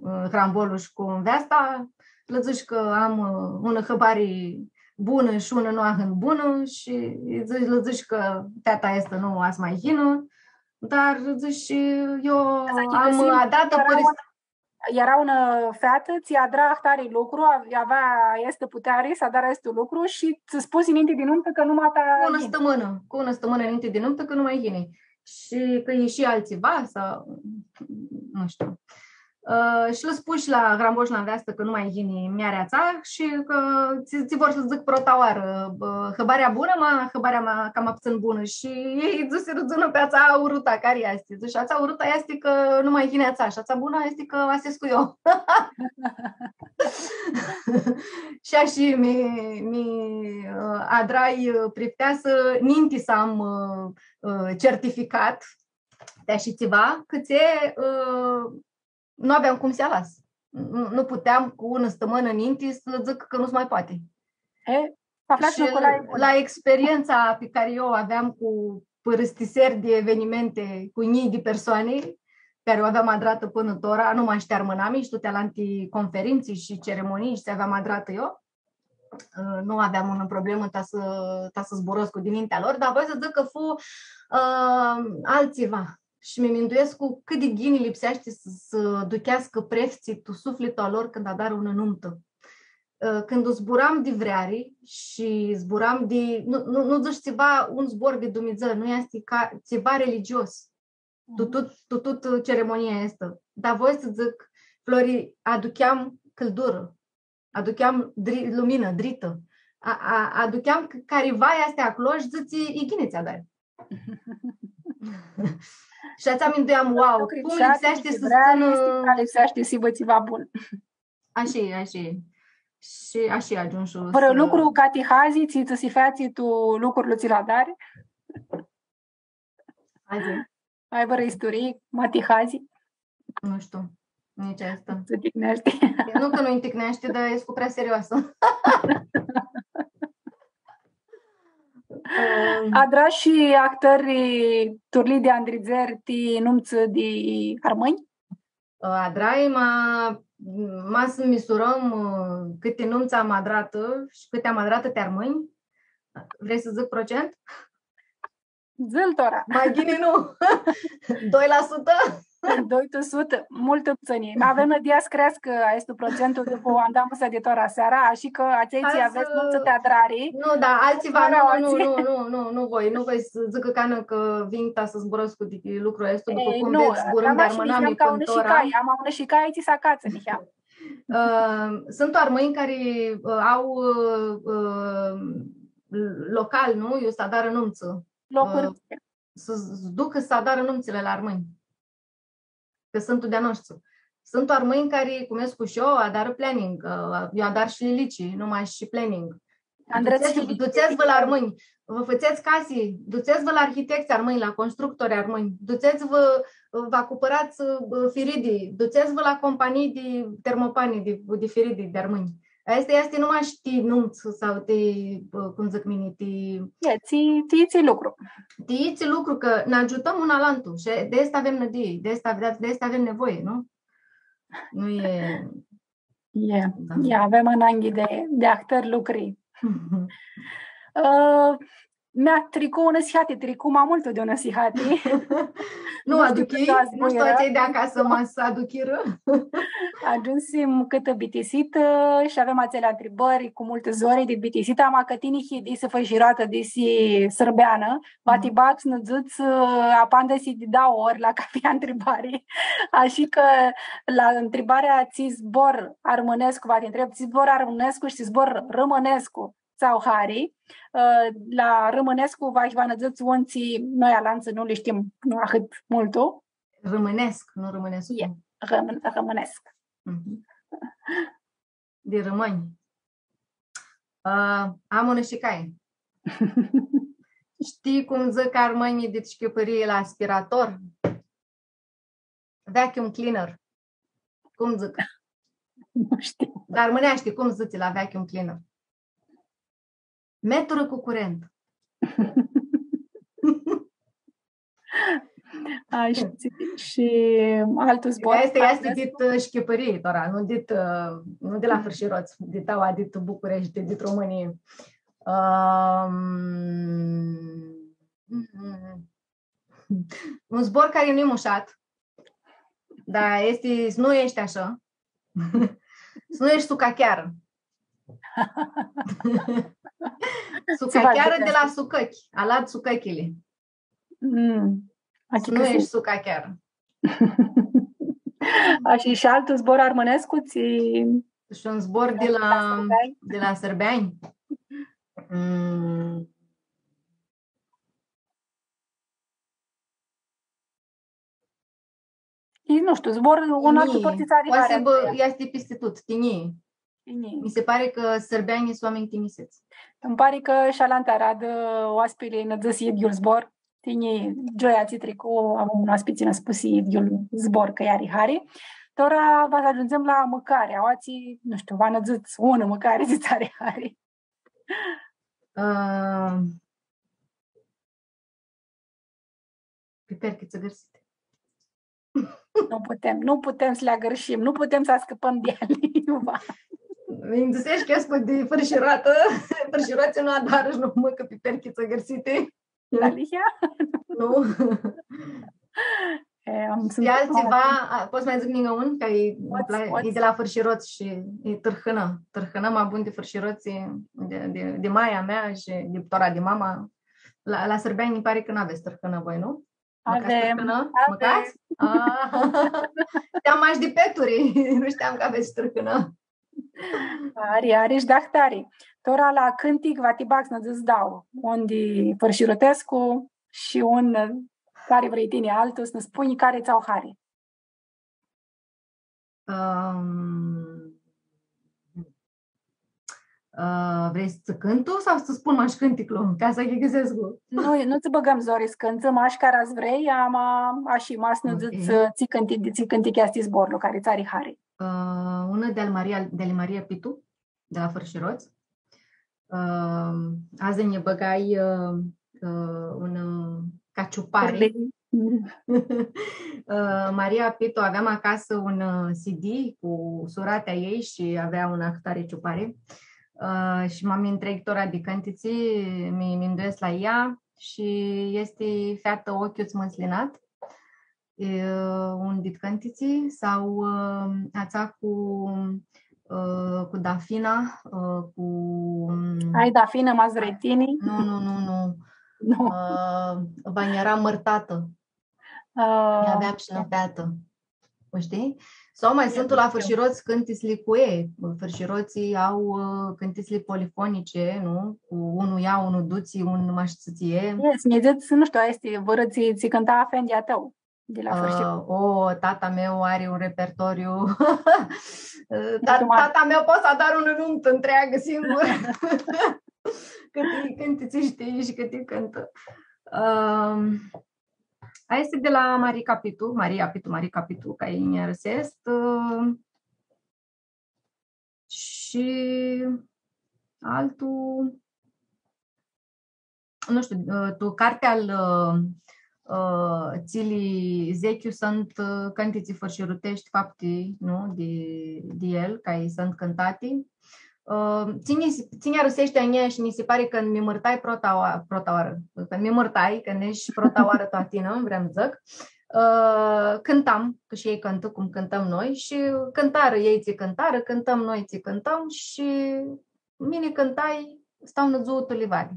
ã, hrambolul shi cu nveasta, lã dzãsh cã am, ã, unã hãbari bunã shi unã nu ahãntu bunã shi lã dzãsh, lã dzãsh cã feata aestã nu va s-ma yinã, dar dzãsh, eu am adratã pãrãs- Eara unã featã, tsi adra ahtari lucru, avea aestã puteari s-adarã aestu lucru shi tsã spusi ninti di numtã cã nu ma ta... Cu unã stãmãnã, cu unã stãmãnã ninti di numtã cã nu ma yini. Shi cã ishi altsiva sau, nu shtiu. Ã, shi lã spush la hrambollu shi la nveastã cã nu ma yini muljarea atsea shi cã tsi, tsi vor s-dzãc prota oarã, ã, hãbarea bunã, ma hãbarea ma, cama putsãn bunã. Shi elj dzãsirã dzãnã pi atsea urutã, cari easti? Dzãsh, atsea urutã easti cã nu ma yini atsea, shi atsea bunã easti cã va s-escu eu. Shi ashi mi, mi, ã, adrai, ã, prifteasã, ninti s-am, ã, ã, certificat, ti ashi tsiva, cã tsi, ã, nu aveam cum s-alas. Nu, nu puteam cu unã stãmãnã ninti s-lã dzãc cã nu s-ma poati. E, aflash lucrul ăla bun. La experientsa pi cari eu u aveam cu pãrãstiseri di evenimente, cu njilji di persoani, cari u aveam adratã pãnã tora, nu mash ti armãnami, shi tuti alanti conferintsi shi ceremonii shi tsi aveam adratã eu, ã, nu aveam unã problemã ta s-, ta s-zburãscu dinintea lor, dar voi s-dzãc cã fu, ã, altsiva. Shi mi minduescu cãt di ghini lipseashti s-, s-aducheascã preftsãlj tu suflitlu a lor cãndu adarã unã numtã. Ã, cãndu zburam di vreari shi zburam di, nu, nu, nu dzãsh tsiva, un zbor di Dumnidzã, nu easti ca tsiva religios. Tu tut, tu tut, ã, ceremonia aestã. Dar voi s-dzãc, Flori, aducheam cãldurã, aducheam dri-, luminã, dritã, a, a, aducheam c-, cariva easti aclo shi dzãtsi, e ghini tsi adari. Shi atsea minduiam, wow, cum lipseashti s-tsãnã, lipseashti s-hibã tsiva bun. Ashi, ashi. Shi ashi agiumshu. Vãrã lucru ca ti hazi, tsi, tsi s-featsi tu lucrul tsi lu adari? Hazi. Ai vãrã isturii, ma ti hazi? Nu shtiu, nitsi aestã. Tsã ticneashti. E, nu cã nu-nj ticneashti, dar escu prea serioasã. Adrash shi ahtãri turlii di andridzeri ti numtsã di armãnj? Adrai, ma, ma s-misurãm, ã, cãti numtsã am adratã shi cãti am adratã ti armãnj. Vrei s-dzãc procent? Dzã-l tora. Ma ghini nu. Doi la sutã? Doi la sutã. Multu putsãni. Avem nãdia s-creascã aestu procentu dupã andamusea di tora seara, ashi cã atselj tsi avets numtsã ti adrari. Nu, da, altsiva, nu, nu, nu, nu, nu, nu voi, nu voi s-dzãc cã, cã vin ta s-zburãscu di lucrul aestu, dupã cum vedz, zburãm di armãnami pãnã tora. Am unã shicai, tsi s-acatsã, niheam. Ã, suntu armãnj cari, ã, au, ã, ã, local, nu? Iu s-adarã numtsã. Locuri. Ã, s-, s-ducã s-adarã numtsãli la armãnj. Cã suntu di-a noshtri. Suntu armãnj cari, cum escu shi eu, adarã planning, ã, eu adar shi lilici, nu mash shi planning. Andrets. Dutsets-, dutsets-vã la armãnj, vã fãtsets casi, dutsets-vã la arhitects armãnj, la constructori armãnj, dutsets-vã, vã cumpãrats, ã, firidi, dutsets-vã la companii di termopani, di, di firidi di armãnj. Aestã easti, nu mash ti numtsã sau ti, ã, cum dzãc mini, ti... E, tsi, tsi, tsi lucru. Ti tsi lucru, cã nã agiutãm un alantu shi di aestã avem nãdii, di aestã, di, di aestã avem nevoie, nu? Nu e... E, da. E, avem ananghi di, di ahtãri lucri. Ã, mea, tricu unã sihati, tricu ma multu di unã sihati. Nu, nu shtiu aduchii, nu shtiu, atselj di acasã ma s-aduchirã. Agiumsim cãtã bitisitã shi avem atseali ntribãri cu multã zori di bitisitã, ama cã tini hii disi fãshiratã, disi sãrbeanã, va ti bag s-nã dzãts, ã, apandisi di dauã ori la cathi ntribari. Ashi cã la ntribarea tsi zbor armãnescu, va ti ntreb, tsi zbor armãnescu shi tsi zbor rãmãnescu tsã au hari, ã, la rãmãnescu va, va nã dzãts un tsi noi alantsã nu li shtim, nu ahãt multu. Rãmãnescu, nu rãmãnescu. E, rãmân-, rãmãnescu. Mhm. Di rãmãnj. Ã, am unã shicai. Shtii cum dzãc armãnjlji di Shchipãrii la aspirator? Vacuum cleaner. Cum dzãc? Nu shtiu. Dar armãneashti, cum dzãtsi la vacuum cleaner? Meturã cu curent. Ashi, shi altu zbor. Aestã easti, easti dit, ã, Shchipãrii, tora, nu dit, ã, nu di la Fãrshirots, dit aua, dit Bucureshti, dit Romãnii. Ãm, un zbor cari nu-i mushat, dar easti, s-nu eshti ashã, s-nu eshti sucachearã. Sucachearã di la sucãchi, alad sucãchili. Mm. S-nu eshti sucachearã. Ashi, shi altu zbor armãnescu, tsi... Shi un zbor di la, di la sãrbeanj. Mm. E, nu shtiu, zbor, un altu pãrtsitseari. Tinjii. Poati s-hibã, easti pisti tut, tinjii. Tinjii. Mi se pari cã sãrbeanjlji suntu oaminj tinjisits. Ãnj pari cã shi alantã oarã oaspili nã dzãsi idyiul zbor. Tinjii, gioia tsi tricu, avum un oaspi tsi nã spusi idyiul zbor cã lj-ari hari. Tora va s-agiundzem la mãcari. Aoatsi, nu shtiu, va nã dzãts unã mãcari tsi tsã ari hari. Ã, piperchi tsãgãrsiti. Nu putem, nu putem s-li agãrshim, nu putem s-ascãpãm di eali, iuva. Nji dzãsesh cã escu di fãrshiroatã, fãrshiroatslji nu adarã shi nu mãcã piperchi tsãgãrsiti. Alihea? Nu. E, am, shi altsiva, a, pot s-ma dzãc ningã un, cã e, pots, pots, e di la fãrshirots shi e tãrhãnã. Tãrhãnã ma bun di fãrshirots e di, di, di maia mea shi di tora di mama. La, la sãrbeanj nji pari cã nu avets tãrhãnã voi, nu? Mãcats tãrhãnã? Avem. Mãcats? A. Shteam mash di peturi. Nu shteam cã avets tãrhãnã. Ari, ari shi di ahtari. Tora la cãntic va ti bag s-nã dzãts dauã. Un di fãrshirutescu shi un cari vrei tini altu, s-nã spunj cari tsã au hari. Ãm, ã, vrei s-tsã cãntu sau s-tsã spun mash cãnticlu? Ca s-aghicãsescu. Nu, nu tsã bãgãm zori s-cãntsã, mash cara s-vrei, ama, ashi, ma s-nã dzãts, ã, tsi cãntic, di tsi cãntic easti zborlu cari tsã ari hari. Ã, unã di-al Maria, di-al Maria Pitu, di la Fãrshirots. Ã, adzã nji bãgai, ã, ã, un, ã, ca ciupari. Ã, Maria Pitu, aveam acasã un, ã, C D cu suratea ei shi avea unã ahtari ciupari. Ã, shi ma mi ntreghi tora di cãntitsi, mi, mi minduescu la ea shi easti Featã, oclju-ts mãslinat. E, un dit cãntitsi sau, ã, atsea cu, ã, cu Dafina, ã, cu... Ai, Dafina, ma s-vrei tini? Nu, nu, nu, nu. Nu. Ã, va nj-eara mãrtatã. Ã, aveam shi nã featã. U shtii? Sau ma suntu la fãrshirots cãntitsli cu e. Fãrshirotslji au, ã, cãntitsli polifonice, nu? Cu unu ia, unu dutsi, un mash tsãtsi e. Yes, mi dzãts, nu shtiu, aestã easti vãrã tsi, tsi cãnta afendi a tãu. Di la fãrshirotslji. Ã, o, tata meu ari un repertoriu. Ta-, tata meu poati s-adarã unã numtã ntreagã singur. Cãti, cãti tsi shtii shi cãti cãntã. Ãm, aestã easti di la Marica Pitu, Maria Pitu, Marica Pitu, ca nj-arãsescu. Shi altu, nu shtiu, ã, tu cartea al, ã, ã, Tsili Zechiu suntu, ã, cãntitsi fãrshiruteshti fapti, nu, di, di el, cari suntu cãntati. Ã, tsi nj-, tsi nj-arãseashti a njia shi nji si pari cã mi mãrtai prota oa-, prota oarã. Cã mi mãrtai, cã nesh prota oarã tu Atina, vream s-dzãc. Ã, cãntam, cã shi elj cãntã cum cãntãm noi shi cãntarã elj tsi cãntarã, cãntãm noi tsi cãntãm shi mini cãntai Stau nã dzuã tu livadi.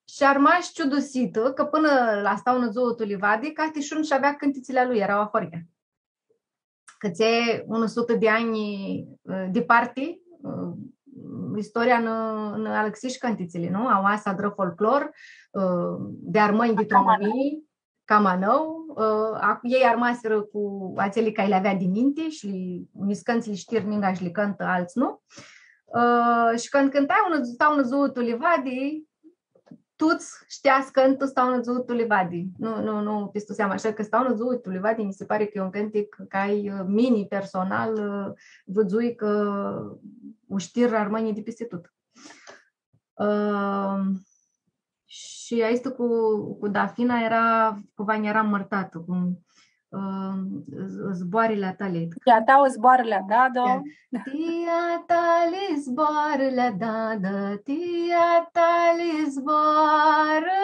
Shi armash ciudusitã cã pãnã la Stau nã dzuã tu livadi, cati shi un sh-avea cãntitsli a lui, eara ahoryea. Cã tsi unã sutã di anj, ã, diparti, ã, istoria nã, nã alãxi shi cãntitsli, nu? Aoa s-adrã folclor, ã, di armãnj di Romãnii, cama nãu, ã, ac-, elj armasirã cu atseali cari li avea di ninti shi unji cãntitsi li shtiu ninga shi li cãntã, altsã nu. Ã, shi cãndu cãntai unã, Stau nã dzuã tu livadi, tuts shtea s-cãntã Stau nã dzuã tu livadi. Nu, nu, nu pistuseam, ashi cã Stau nã dzuã tu livadi, nji si pari cã e un cãntic cari, ã, mini personal, ã, vidzui cã u shtiu armãnjlji di pisti tut. Ã, Shi aestã cu, cu Dafina eara, cu Vania eara mãrtatã, cu, ã, z-, zboarãli a tali. Ti a ta zboarãli a dado. Ti a tali zboarãli a dado, ti a tali zboarãli,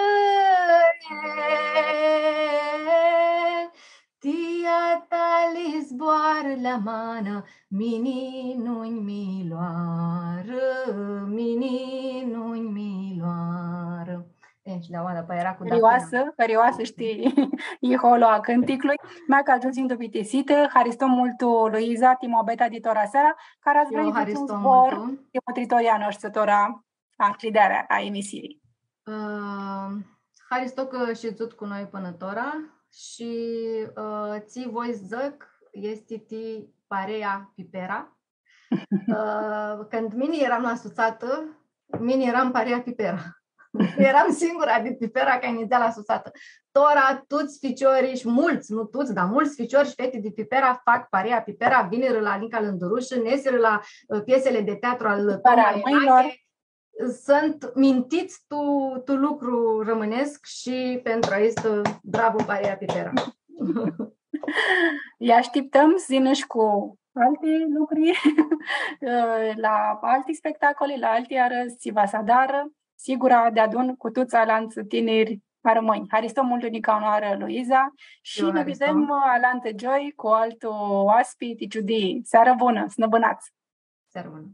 ti a tali zboarãli amanã, mini nu-nj mi loarã, mini nu-nj mi loarã. E, shi da, oarã, pãi eara cu Dafina. Hãrioasã, hãrioasã, shtii, iholu a cãnticlui. Mash cã agiumsim tu bitisitã, haristo multu, Luiza, ti muabeta di tora seara, cari atsã vrei s-dzãts un Haristo zbor multu. ti mutritorlji a noshtri tora, a, ncljidearea a emisiei. Ã, haristo cã shidzuts cu noi pãnã tora shi, ã, tsi voi s-dzãc, easti ti parea Pipera. Ã, cãndu mini eram la Sutsatã, mini eram parea Pipera. Eram singura di Pipera cari nidzea la Sutsatã. Tora, tuts ficiorlji shi multsã, nu tuts, dar multsã ficiori shi feti di Pipera fac parea Pipera, vinirã la Alinca Lãndurushã, nesirã la, ã, piesele de teatru al Toma Armãnjlor. Enache. Suntu mintits tu, tu lucru rãmãnescu shi pentru aestã, bravo, parea Pipera. Lji ashtiptãm s-yinã shi cu alti lucri, la alti spectacoli, la alti arãdz, tsi va s-adarã, sigura deadun cu tuts alantsã tiniri armãnj. Haristo multu nica unãoarã, Luiza, shi Eu nã haristo. videm, ã, alantã gioi cu altu oaspi ti ciudii. Searã bunã, s-nã bãnats! Searã bunã!